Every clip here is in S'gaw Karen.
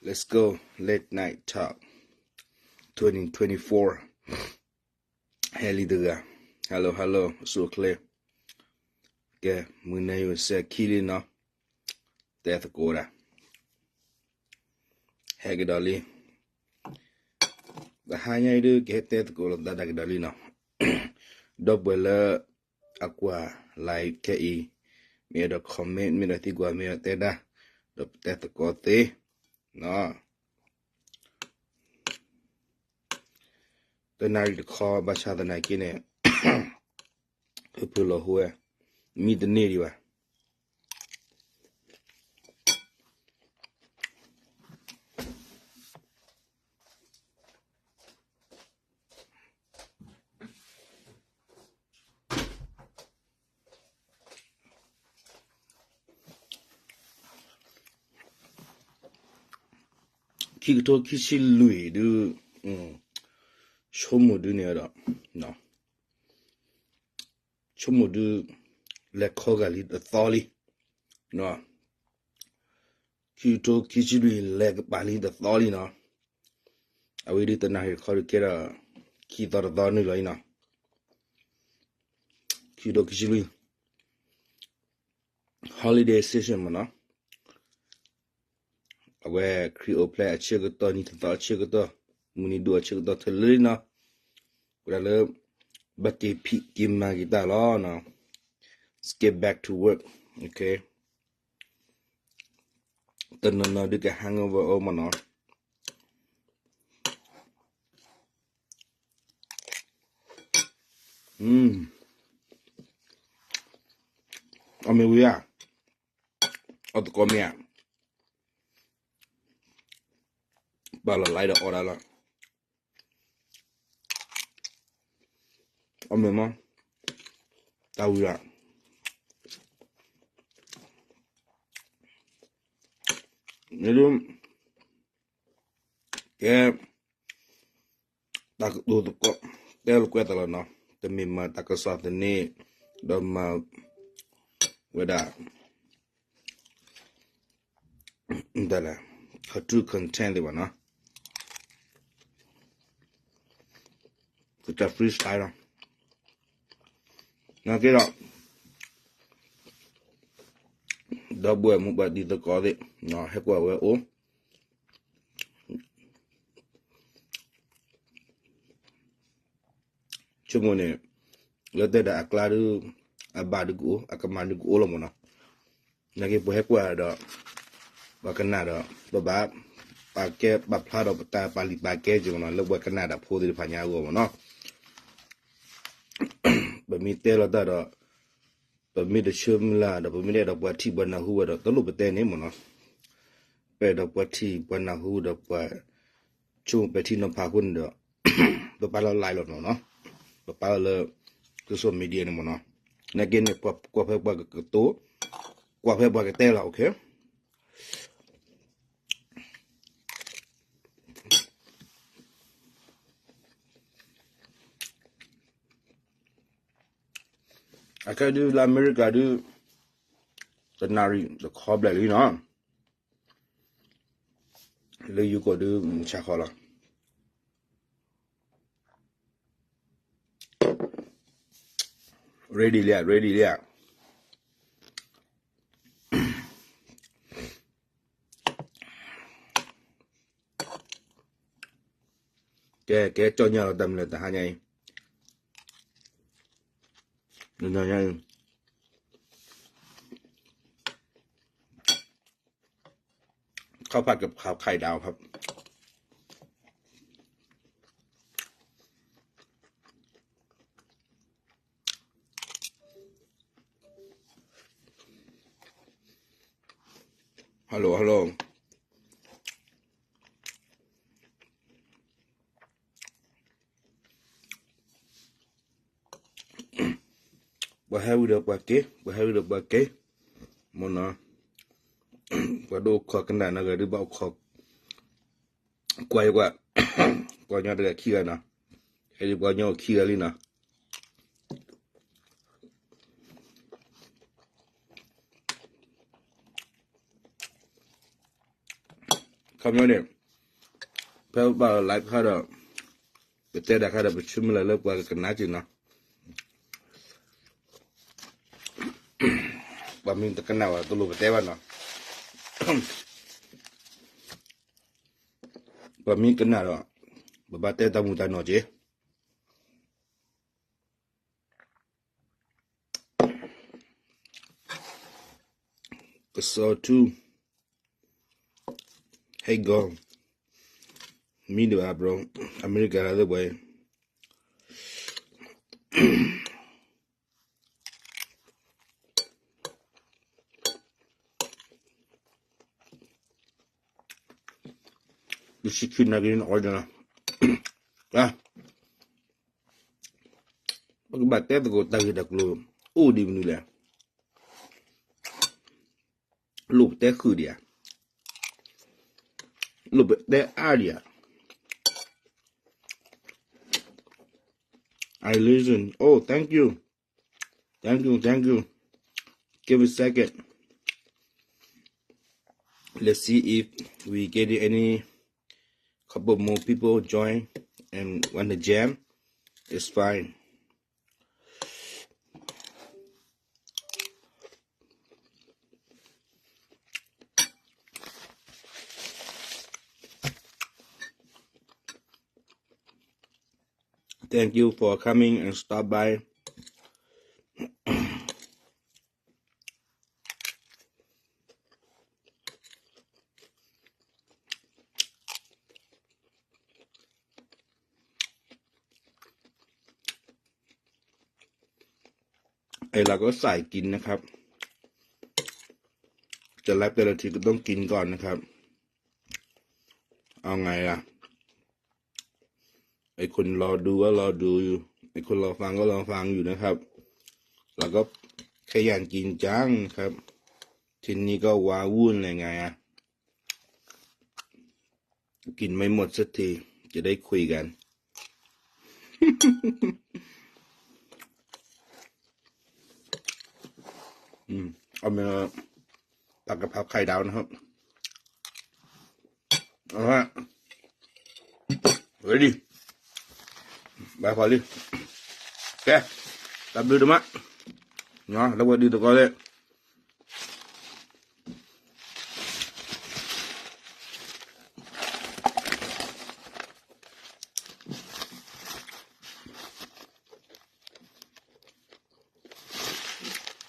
Let's go, late night talk twenty twenty-four. ဟဲလံတဂၤ, hello hello, အဆူၣ်အချ့, ကဲ မုၢ်နၤယိၤစဲးခံလံနီၤ, တဲသကိးဒၣ်, ဟဲကဒီးလံ, တဟါညါအံၤဒုး ကဟဲတဲသကိးလိာ်သးဒၣ်ကဒီးလံနီၤ, ဒီပုၢ်ဝဲၢ်လၢ အကွၢ် live ခဲအံၤ, မ့ၢ်အဲၣ်ဒိး comment မ့ၢ်ဒီးသံကွၢ်မ့ၢ်အဲၣ်ဒိးတဲဒၣ်, ဒီးပတဲသကိးသ့, တနၣ်ရံၣ်တခီ ဘၣ်ဆၣ်သနာ်က့န့ၣ် ဖုဖုလီၤဟိဝဲ, မံတန့ၢ်ဒံးဘၣ်. ခံကထိခံဆံလွံၢ်ဒုး, ဆိကမိၣ်ဒုးန့ၣ်ဒီး, ဆိကမိၣ်ဒုး, လဲၤခီဂာ်လံတသီလံ, ခံကထိခံဆံလွံၢ် လဲၤကပၤလံတသီလံနီၤ, အဝဲဒုးတနၣ်ရံၣ်တခီဒုးကဲဒီး ခံသီတသီနုာ်လီၤအံၤနီၤ, ခံကထိခံဆံလွံၢ် holiday season မ့ၢ်နီၤ, အဝဲခရံာ်အိၣ်ဖျဲၣ်အဆၢကတီၢ် နံၣ်တသီအဆၢကတီၢ် မုၢ်နံၤဒိၣ်အဆၢကတီၢ် ထၢၣ်လၢလံနီၤ, ဝဲဒၣ်လၢ ဘၣ်က့ၤဖံးက့ၤမၤက့ၤတၢ်လီၤ, let's get back to work, okay, တနီၤနီၤဒုးက hangover အိၣ်မ့ၢ်နီၤ, အီၣ်မ့ၢ်ဝံၤဧါ, အီၣ်သကိးမ့ၢ်ဧါ, ပာ်လီၤ live ဒီးအီၣ်ဒၣ်လီၤ, အီၣ်မ့ၢ်မး, တၢ်ဝံၤဧါ, မ့ၢ်ဒုး ကဲ တၢ်ကတိၤသကိး တဲလိာ်ကွဲသးလီၤနီၤ, တမ့ၢ်မၤတၢ်ကစီၣ်သန့ ဒီးမၤဝဲဒၣ် cartoon content သ့ၣ်ဘၣ်နီၤ, ကတၢၢ် freestyle လီၤ, နာ်က့ဒီး ဒီပုၢ်ဝဲၢ်မုၢ်ပှၢ်တံၤသကိးသ့ၣ် ဟဲကွၢ်ဝဲအိၣ် ဆိကမိၣ်န့ၣ် လၢတဲဒၣ်အကျါဒုး အဘၣ်ဒုးကအိၣ် အကမၣ်ဒုးကအိၣ်လီၤမ့ၢ်နီၤ, နာ်က့ပှၤဟဲကွၢ်ဒီး ပှၤကနၣ်ဒီး ပဘၣ်ပာ်ကဲပာ်ဖျါဒီးပတၢ်ပာ်လုၢ်ပာ်ကဲက့ၤမ့ၢ်နီၤ လၢပှၤကနၣ်တၢ်ဖိသ့ၣ်တဖၣ်ညါအဂီၢ်မ့ၢ်နီၤ, ပမ့ၢ်တဲလီၤတၢ်ဒီး ပမ့ၢ်တဆၢမုၢ်လၢ်ဒီး ပမ့ၢ်တအဲၣ်ဒိးပှၤထံၣ်ပှၤနၢ်ဟူဝဲဒီး တလိၣ်ပတဲန့ၣ်မ့ၢ်နီၤ, ပအဲၣ်ဒိးပှၤထံၣ်ပှၤနၢ်ဟူဒီးပှၤ ဆိကမိၣ်ပဲာ်ထံနီၤဖးအဃိန့ၣ်ဒီး ပပာ်လီၤ live လီၤမ့ၢ်နီၤ, ပပာ်လီၤလၢ social media န့ၣ်မ့ၢ်နီၤ, နာ်က့န့ၣ် ကွၢ်ဖဲပှၤကကတိၤ ကွၢ်ဖဲပှၤကတဲလီၤ okay. အခဲဒုးလၢအမဲရကၤဒုး တနၣ်ရံၣ်တခီဘျဲၣ်လံနီၤ, လၢယိၤကီၢ်ဒုးမုၢ်ဆါခီလီၤ. Ready လံဧါ, ready လံဧါ. ကဲ ကဲ ကၠီၣ်ညါလီၤတၢ်မနုၤတဟါညါအံၤ, တဟါညါအံၤ ခီၣ်ဖးကဖးခါအံၤဒၣ်, hello hello. ပှၤဟဲဝံၤဒီးပှၤက့ၤ, ပှၤဟဲဝံၤဒီးပှၤက့ၤ, မ့ၢ်နီၤ, ပှၤဒိၣ်အိၣ်ခိးကနၣ်နီၤ ဂၤဒုးဘၣ်အိၣ်ခိး, ကွၢ်ယကွၢ်, ပှၤကညီတဂၤခံဂၤနီၤ, အဲဒုးပှၤကညီအိၣ်ခံဂၤလံနီၤ. ခီပညီန့ၣ် ဖဲပဘၣ် live ခါဒီး ပတဲဒၣ်ခါဒီး ပဆၢမုၢ်လၢ်လၢပှၤကကနၣ်က့ၤနီၤ. ပှၤမ့ၢ်တကနၣ်ဘၣ် တလိၣ်ပတဲဘၣ်နီၤ. ပှၤမ့ၢ်ကနၣ်ဒီး ပဘၣ်တဲတၢ်မူးတၢ်နီၢ်က့ၤ. ကစီၤထူ ဟဲဂီၤ မံဒိၣ်အါ bro အမဲရကၤလၢသ့ၣ်ပှဲၤ ယဆံခံနာရီန့ၣ် အီၣ်ဒၣ်လီၤ. ပကဘၣ်တဲသကိးတၢ်ဂ့ၢ်တၢ်ကျိၤ အိၣ်ဒ်မနုၤလဲၣ်. လိၣ်ပတဲဃုာ်ဒံးဧါ, လိၣ်ပတဲအါဒံးဧါ. I listen. Oh, thank you. Thank you, thank you. Give a second. Let's see if we get any couple more people join and want to jam. It's fine. Thank you for coming and stop by. ไอ้เราก็ใส่กินนะครับ จะไลฟ์แต่ละทีก็ต้องกินก่อนนะครับ เอาไงล่ะ ไอ้คนรอดูก็รอดูอยู่ ไอ้คนรอฟังก็รอฟังอยู่นะครับ เราก็ขยันกินจังครับ ทีนี้ก็ว้าวุ่นเลยไงอะ กินไม่หมดสักที จะได้คุยกัน อืม เอาเป็นว่า ผัดกะเพราไข่ดาวนะครับ เอาละ ready ဘၣ်ဖီလံ ကဲ တၢ်ဘျုးဒိၣ်မး နော် လၢဝဲဒုးသကိးလၢ တၢ်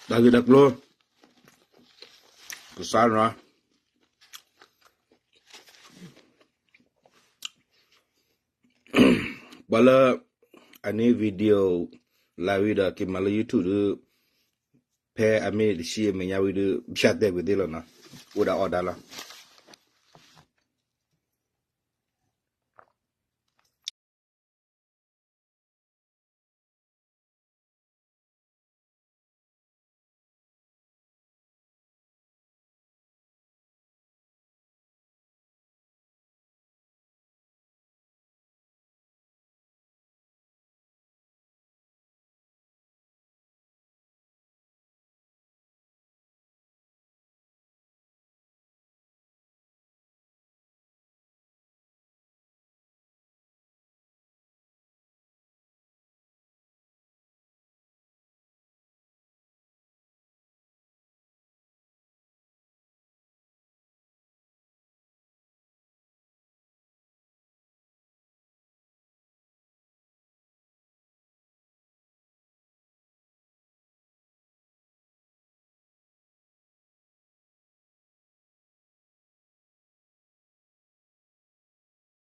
ဂ့ၢ်တၢ်ကျိၤ ကစၢ်နီၤ ပှၤလၢ အန့ၣ် video လၢဝံၤဒီး က့ၤမၤလၢ YouTube ဒီး ဖဲအမ့ၢ်တဆံအမဲာ်ညါဝံၤဒီး ဖၠၣ်တဲာ်ကွံာ်သ့လီၤနီၤ အိၣ်ဒၣ်အီၣ်ဒၣ်လီၤ.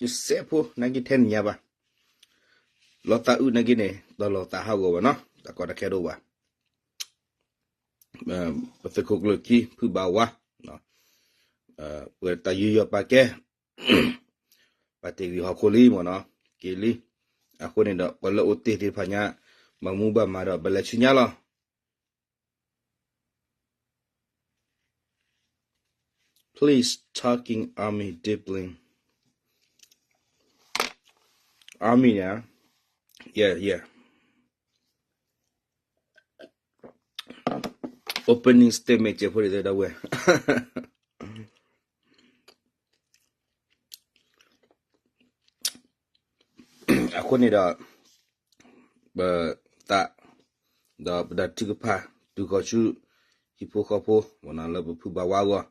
ယစဲးဖိ နာ်က့ထဲနံၤညါဘၣ်, လီၤသးအုးနာ်က့န့ၣ် တလီၤသးဟးဂီၤဘၣ်နီၤ, တၢ်ကီတၢ်ခဲတအိၣ်ဘၣ်, ပသုးခိၣ်ကျၢၢ်ခံ ဖုဘၣ်ဝါ, ပတၢ်ယူးယီၣ်ပာ်ကဲ ပာ်တ့ၢ်ဂံၢ်ဟီၣ်ခိၣ်လံမ့ၢ်နီၤ, က့ၤလံ, အဃိန့ၣ်ဒီး ပှၤလၢအိၣ်တ့ၢ်သ့ၣ်တဖၣ်ညါ ဘၣ်မူဘၣ်မၤဒီး ပလဲၤဆူညါလီၤ. Please talking army deeply. Army န့ၣ်, yeah, yeah. Opening statement ကဲဖိဒ်သိးဒီးဝဲ တၢ် အဃိန့ၣ်ဒီး ပသး ဒီးပတၢ်ထုကဖၣ် တုၤဃီၤဆူ ဟံၣ်ဖိဃီဖိ မ့ၢ်နီၤ လၢပဖုဘၣ်ဝါအဂီၢ်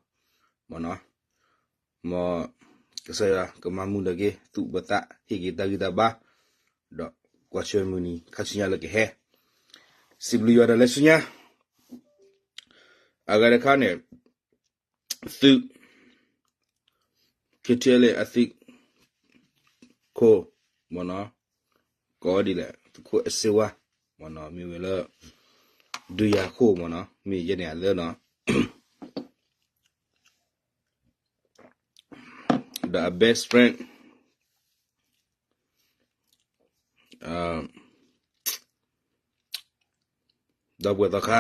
မ့ၢ်နီၤ, မ်ကစၢ်ယွၤကမၤမုာ်ဒီးက့ၤ သူၣ်ပသး ဟ့ၣ်က့ၤတၢ်ဂံၢ်တၢ်ဘါ ဒီးကွၢ်ဆၢၣ်မဲာ်မုၢ်နံၤခါဆူညါလၢကဟဲ စံးဘျုးယွၤဒီးလၢဆူညါ အဂၤတခါန့ၣ် သုး KTLA အသုးခိၣ် မ့ၢ်နီၤ, ကိးဒ်လဲၣ် သုးခိၣ်အစ့ဝါ မ့ၢ်နီၤ, မ့ၢ်ဝဲလၢ ဒုးယၤခိၣ် မ့ၢ်နီၤ, မ့ၢ်ယဲန့ၣ်အလၢနီၤ ဒီးအ best friend ဒီပုၢ်ဝဲၢ်သီခါ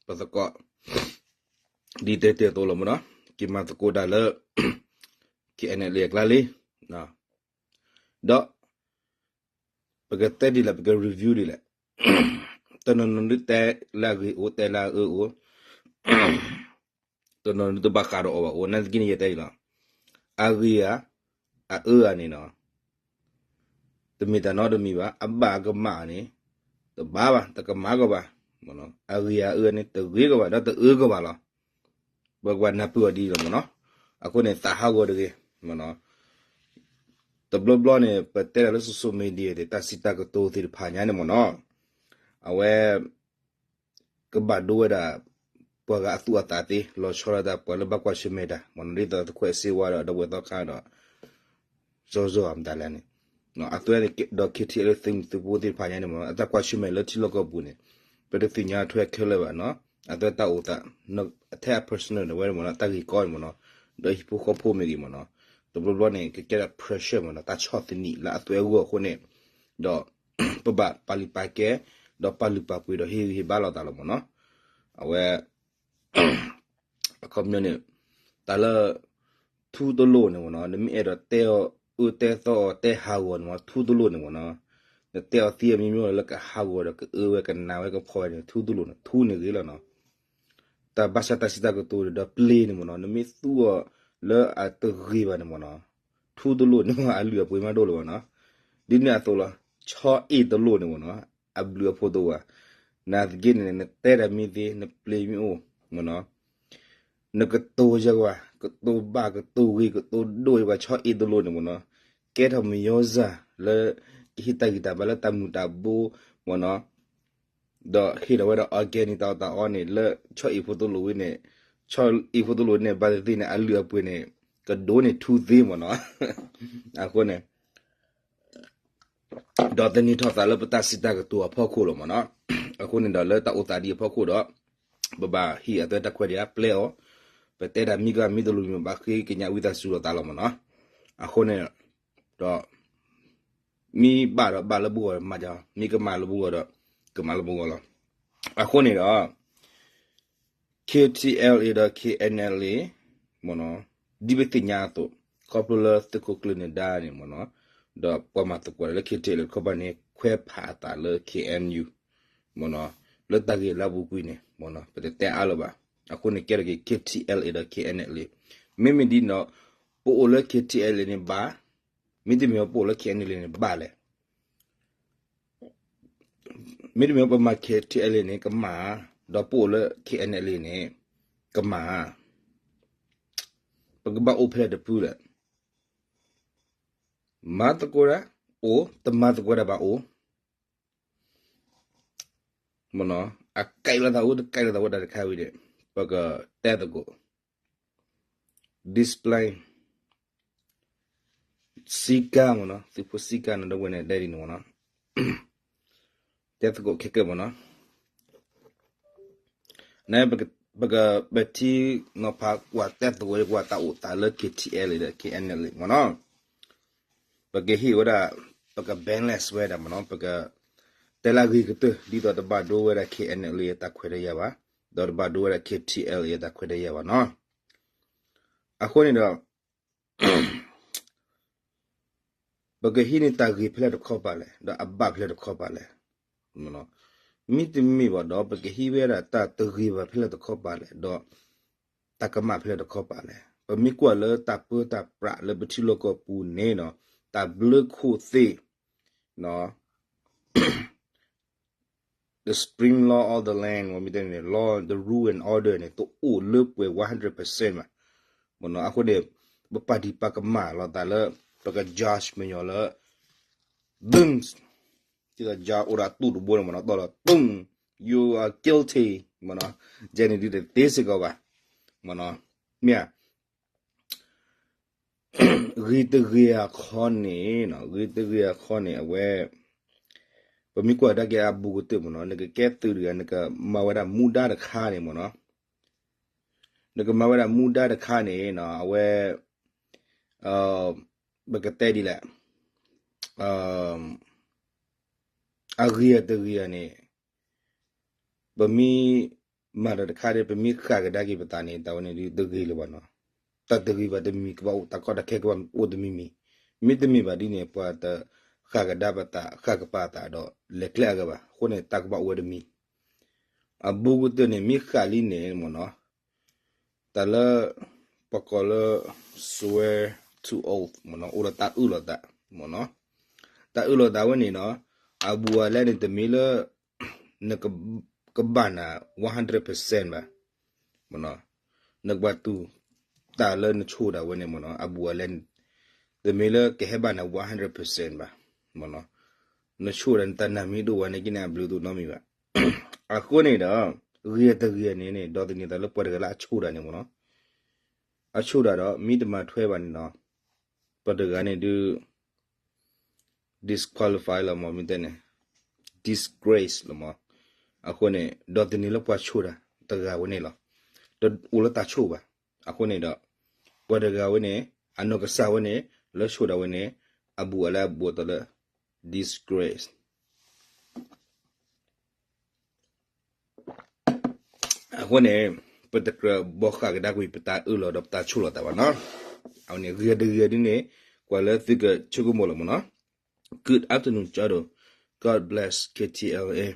ပသကိး ဒ်တဲတဲအသိးလီၤမ့ၢ်နီၤ, က့ၤမၤသကိးတၢ်လၢ KNLA အကျါလံ, ဒီး ပကတဲဒ်လဲၣ် ပက review ဒ်လဲၣ်, တနီၤနီၤဒုးတဲလၢအဂ့ၤအိၣ် တဲလၢအအၢအိၣ်, တနီၤနီၤဒုးတဘၣ်ဃးဒီးအီၤဘၣ်အိၣ်, နာ်သက့န့ၣ်ယတဲအံၤလီၤ, အဂ့ၤဧါ အအၢဧါန့ၣ်နီၤ တမ့ၢ်တၢ်နီတမံၤဘၣ်, အဘၣ်အကမၣ်န့ၣ် တဘၣ်ဘၣ် တကမၣ်ကီးဘၣ်, အဂ့ၤအအၢန့ၣ် တဂ့ၤကီးဘၣ် ဒီးတအၢကီးဘၣ်လီၤ. ပကဘၣ်နၢ်ပၢၢ်အီၤဒ်အံၤလီၤမ့ၢ်နီၤ. အဃိန့ၣ် သးဟးဂီၤတဂ့ၤမ့ၢ်နီၤ. တဘျီဘျီန့ၣ် ပတဲတၢ်လၢ social media န့ၣ် တၢ်စံးတၢ်ကတိၤသ့ၣ်တဖၣ်ညါန့ၣ်မ့ၢ်နီၤ, အဝဲ ကဘၣ်ဒိဝဲဒၣ် ပှၤဂၤအသူၣ်အသးသ့ လီၤဆီဒၣ်တၢ် ပှၤလၢဘၣ်ကွၢ်ဆၢၣ်မဲာ်တၢ်မ့ၢ်နီၤ, ဒ်သိးသုးခိၣ်စ့ဝါဒီး ဒီပုၢ်ဝဲၢ်သီခါဒီး စီၤစီၤအမတၤလဲၣ်န့ၣ်, အဝဲန့ၣ်ဒီး KTLA သုးမုၢ်သုးဖိသ့ၣ်တဖၣ်ညါန့ၣ်မ့ၢ်နီၤ, အတၢ်ကွၢ်ဆၢၣ်မဲာ်လၢထံလီၢ်ကီၢ်ပူၤန့ၣ် ပတသ့ၣ်ညါထွဲခဲလၢာ်ဘၣ်နီၤ, အဝဲတၢ်အိၣ်သး ထဲအ personal န့ၣ် ဝဲန့ၣ်မ့ၢ်နီၤ, တၢ်ဂ့ၢ်ကီန့ၣ်မ့ၢ်နီၤ, ဒီးဟံၣ်ဖိဃီဖိမ့ၢ်ဂ့ၤမ့ၢ်နီၤ, တဘျီဘျီန့ၣ် ကကဲဒၣ် pressure မ့ၢ်နီၤ, တၢ်ဆီၣ်သနံးလၢအသွဲအဂီၢ်အဃိန့ၣ်, ဒီး ပဘၣ်ပာ်လုၢ်ပာ်ကဲ ဒီးပာ်လုၢ်ပာ်ပှ့ၤဒီးဟ့ၣ်ဂံၢ်ဟ့ၣ်ဘါလိာ်သးလီၤမ့ၢ်နီၤ. အဝဲ အခီပညီန့ၣ် တၢ်လၢ ထူတလိၣ်န့ၣ်မ့ၢ်နီၤ, နမ့ၢ်အဲၣ်ဒိးတဲအီၤ အၢတဲသီအီၤ တဲဟးဂီၤန့ၣ်မ့ၢ် ထူတလိၣ်န့ၣ်မ့ၢ်နီၤ, နတဲအီၤသ့အမျိုးမျိုးလၢကဟးဂီၤဒီး ကအၢဝဲ ကနာ်ဝဲ ကဖှီၣ်ဝဲန့ၣ် ထူတလိၣ်န့ၣ် ထူန့ၣ်ဂ့ၤလီၤနီၤ. တၢ်ဘၣ်ဆၣ်တၢ်စံးတၢ်ကတိၤဒီးပျ့ၤန့ၣ်မ့ၢ်နီၤ, နမ့ၢ်သူအီၤလၢအတဂ့ၤဘၣ်န့ၣ်မ့ၢ်နီၤ, ထူတလိၣ်န့ၣ်မ့ၢ် အလုၢ်အပှ့ၤမးဒိၣ်လၢၤဘၣ်နီၤ. ဒ်န့ၣ်အသိးလီၤ, ဆီအ့ၣ်တလိၣ်န့ၣ်မ့ၢ်နီၤ, အဘျုးအဖှိၣ်တအိၣ်ဘၣ်. နာ်သက့န့ၣ် နတဲတၢ်မ့ၢ်သ့ နပျ့ၤမ့ၢ်အိၣ်မ့ၢ်နီၤ, နကတိၤယၤကဘၣ် ကတိၤဘၣ် ကတိၤဂ့ၤ ကတိၤဒိၣ်ယၤကဘၣ် ဆီအ့ၣ်တလိၣ်န့ၣ်မ့ၢ်နီၤ, ကဲထီၣ်မယီၤစၢ်လၢ ကဟ့ၣ်တၢ်ဂံၢ်တၢ်ဘါလၢတၢ်မုၢ်တၢ်ဘိမ့ၢ်နီၤ, ဒီးဟ့ၣ်ထီၣ်ဝဲဒၣ် organic တၢ်အီၣ်တၢ်အီန့ၣ် လၢဆီအ့ၣ်ဖိတလိၣ်ဝဲန့ၣ်, ဆီအ့ၣ်ဖိတလိၣ်န့ၣ် ဘၣ်သ့ၣ်သ့ၣ်န့ၣ် အလုၢ်အပှ့ၤန့ၣ် ကဒိၣ်န့ၢ်ထူသ့မ့ၢ်နီၤ. အဃိန့ၣ် ဒီးသန့ၤထီၣ်သးလၢပတၢ်စံးတၢ်ကတိၤအဖီခိၣ်လီၤမ့ၢ်နီၤ. အဃိန့ၣ်ဒီးလၢတၢ်အိၣ်သးဒ်အဖီခိၣ်ဒီး ပဘၣ်ဟ့ၣ်အသွဲတၢ်ခွဲးဒၣ်ပျဲအီၤ, ပတဲတၢ်မ့ၢ်ဂ့ၤမ့ၢ်တလိၣ်မ့ၢ် ဘၣ်ဃ့ကညးဝံသးစူၤလိာ်သးလီၤမ့ၢ်နီၤ. အဃိန့ၣ်ဒီး မ့ၢ်ဘၣ်ဒီးဘၣ်လၢပဂီၢ်မးဒီး မ့ၢ်ကမၣ်လၢပဂီၢ်ဒီး ကမၣ်လၢပဂီၢ်လီၤ. အဃိန့ၣ်ဒီး KTLA ဒီး KNLA မ့ၢ်နီၤ, ဒ်ပသ့ၣ်ညါအသိး ခီဖျိလၢသုးခိၣ်ကျၢၢ်နဒါန့ၣ်မ့ၢ်နီၤ, ဒီးပှၤမၤသကိးတၢ်လၢ KTLA တခီပၤန့ၣ် ခွဲးဖးအသးလၢ KNU မ့ၢ်နီၤ, လၢတၢ်ဂ့ၢ်လၢအပူၤကွံာ်န့ၣ်မ့ၢ်နီၤ ပတတဲအါလၢၤဘၣ်. အဃိန့ၣ်ကဲထီၣ်က့ၤ KTLA ဒီး KNLA မ့မ့ၢ်ဒ်န့ၣ်ဒီး ပအိၣ်လၢ KTLA န့ၣ်ဘၣ်, မ့တမ့ၢ်ပအိၣ်လၢ KNLA န့ၣ်ဘၣ်လဲၣ်. မ့တမ့ၢ်ပမၤ KTLA န့ၣ် ကမၣ်, ဒီးပအိၣ်လၢ KNLA န့ၣ် ကမၣ်, ပကဘၣ်အိၣ်ဖဲလဲၣ်တဖုလဲၣ်. မၤသကိးတၢ်အိၣ်, တမၤသကိးတၢ်ဘၣ်အိၣ်, မ့ၢ်နီၤ, အကဲလီၤသးအိၣ် တကဲလီၤသးအိၣ်တၢ်တခါဝံၤန့ၣ် ပကတဲသကိး discipline စည်းကမ်းမ့ၢ်နီၤ, သုးဖိစည်းကမ်းန့ၣ် ဒီပုၢ်ဝဲၢ်န့ၣ် ဒဲဒ်န့ၣ်မ့ၢ်နီၤ, တဲသကိးခဲကဲမ့ၢ်နီၤ. န့ၣ် ပက ပက ပထံနီၤဖးကွၢ်တဲသကိးကွၢ်တၢ်အိၣ်သးလၢ KTLA ဒီး KNLA မ့ၢ်နီၤ, ပကဟ့ၣ်ဝဲဒၣ် ပက balance ဝဲဒၣ်မ့ၢ်နီၤ, ပက တဲလၢအဂ့ၤကတၢၢ် ဒ်သိးတဘၣ်ဒိဝဲဒၣ် KNLA အတၢ်ခွဲးတၢ်ယာ်ဘၣ်, ဒီးတဘၣ်ဒိဝဲဒၣ် KTLA အတၢ်ခွဲးတၢ်ယာ်ဘၣ်နီၤ. အဃိန့ၣ်ဒီး ပကဟံးန့ၢ်တၢ်ဂ့ၤဖဲလဲၣ်တခီပၤလဲၣ်, ဒီးအဘၣ်ဖဲလဲၣ်တခီပၤလဲၣ်. မ့တမ့ၢ်ဘၣ်ဒီး ပကဟံးဝဲဒၣ်တၢ်တဂ့ၤဘၣ်ဖဲလဲၣ်တခီပၤလဲၣ်, ဒီးတၢ်ကမၣ်ဖဲလဲၣ်တခီပၤလဲၣ်. ပမ့ၢ်ကွၢ်လၢတၢ်ပၢတၢ်ပြးလၢပထံလီၢ်ကီၢ်ပူၤန့ၣ်ဒီး တၢ်ဘျၢခိၣ်သ့ၣ် the supreme law of the land မ့ၢ်တဲန့ၣ် law, the rule and order န့ၣ် တအိၣ်လၢပှဲၤ one hundred percent ဘၣ်. မ့ၢ်နီၤ အဃိန့ၣ် ပပာ်ဒံးပာ်ကမၣ်လိာ်သးလၢ ပက judge မညီၤလၢ boom ဒ်သိး judge အိၣ်ဒီးအတူၢ်တဘိန့ၣ်မ့ၢ်နီၤ တီၢ်လီၤ boom, you are guilty မ့ၢ်နီၤ ယဲန့ၣ်ဒုးတသ့စ့ၢ်ကီးဘၣ် မ့ၢ်နီၤ မ့ၢ်ဧါ ဂ့ၤတဂ့ၤအခီန့ၣ်, ဂ့ၤတဂ့ၤအခီန့ၣ် အဝဲ ပမ့ၢ်ကွၢ်ကဒါက့ၤအဘူးကတၢၢ်မ့ၢ်နီၤ နကကဲသုးတဂၤ နကမၤဝဲဒၣ်မူဒါတခါန့ၣ်မ့ၢ်နီၤ, နကမၤဝဲဒၣ်မူဒါတခါန့ၣ် အဝဲ ပကတဲဒ်လဲၣ် အဂ့ၤတဂ့ၤန့ၣ် ပမ့ၢ်မၤတၢ်တခါဒီး ပမ့ၢ်ဃၣ်ကဒါက့ၤပသးန့ၣ် တၢ်ဝဲန့ၣ်ဒုးတဂ့ၤလၢၤဘၣ်နီၤ, တၢ်တဂ့ၤဘၣ်တမံၤကဘၣ်အိၣ် တၢ်ကီတၢ်ခဲကဘၣ်အိၣ်တမံၤမံၤ, မ့တမ့ၢ်ဘၣ်ဒ်န့ၣ် ပှၤတဃၣ်ကဒါပသး ဃၣ်ကပာ်သးဒီး လဲၤကျဲအဂၤဘၣ် အဃိန့ၣ် တၢ်ကဘၣ်အိၣ်ဝဲတမံၤ, အဘူးကတၢၢ်န့ၣ် မ့ၢ်ဃၣ်လံန့ၣ်မ့ၢ်နီၤ တၢ်လၢ ပကိးလၢ swear to oath မ့ၢ်နီၤ အိၣ်ဒီးတၢ်အၢၣ်လီၤသး မ့ၢ်နီၤ, တၢ်အၢၣ်လီၤသးဝဲန့ၣ်နီၤ အဘူးအလဲန့ၣ် တမ့ၢ်လၢ နကဘၣ်နၤ one hundred percent ဘၣ်, မ့ၢ်နီၤ, နကဘၣ်တူၢ် တၢ်လၢနဆိၣ်ဒၣ်ဝဲန့ၣ် မ့ၢ်နီၤ အဘူးအလဲန့ၣ် တမ့ၢ်လၢကဟဲဘၣ်နၤ one hundred percent ဘၣ်, မ့ၢ်နီၤ, နဆိၣ်ဒၣ်နတၢ်နာ်မ့ၢ်ဒိၣ်ဝဲန့ၣ်က့န့ၣ် အဘျုးတအိၣ်နီတမံၤဘၣ် အဃိန့ၣ်ဒီး ဂ့ၤတဂ့ၤန့ၣ်န့ၣ် ဒီးသန့ၤသးလၢပှၤတဂၤလၢအဆိၣ်ဒၣ်န့ၣ်မ့ၢ်နီၤ, အဆိၣ်ဒၣ်ဒီး မ့ၢ်တမၤထွဲဘၣ်န့ၣ်နီၤ, ပှၤတဂၤန့ၣ်ဒုး disqualify လီၤမ့ၢ် မ့ၢ်တဲန့ၣ် disgrace လီၤမ့ၢ်, အဃိန့ၣ် ဒီးသန့ၤလၢပှၤဆိၣ်ဒၣ်တဂၤဝဲန့ၣ်လီၤ, တအိၣ်လၢတၢ်ဆိၣ်ဘၣ်, အဃိန့ၣ်ဒီး ပှၤတဂၤဝဲန့ၣ် အနီၢ်ကစၢ်ဝဲန့ၣ် လၢဆိၣ်ဒၣ်ဝဲန့ၣ် အဘူးအလဲအဘူးအတီၢ်လၢ disgrace အဃိန့ၣ် ပတကြၢးဘီဃၣ်ကဒါကွံာ် ပတၢ်အၢၣ်လီၤဒီးပတၢ်ဆိၣ်လီၤသးဘၣ်နီၤ, အဝဲန့ၣ် ဂ့ၤတဂ့ၤဒ်န့ၣ် ကွၢ်လၢသုကဆိကမိၣ်လီၤမ့ၢ်နီၤ, Good afternoon ကၠီဒိၣ်, God bless K T L A,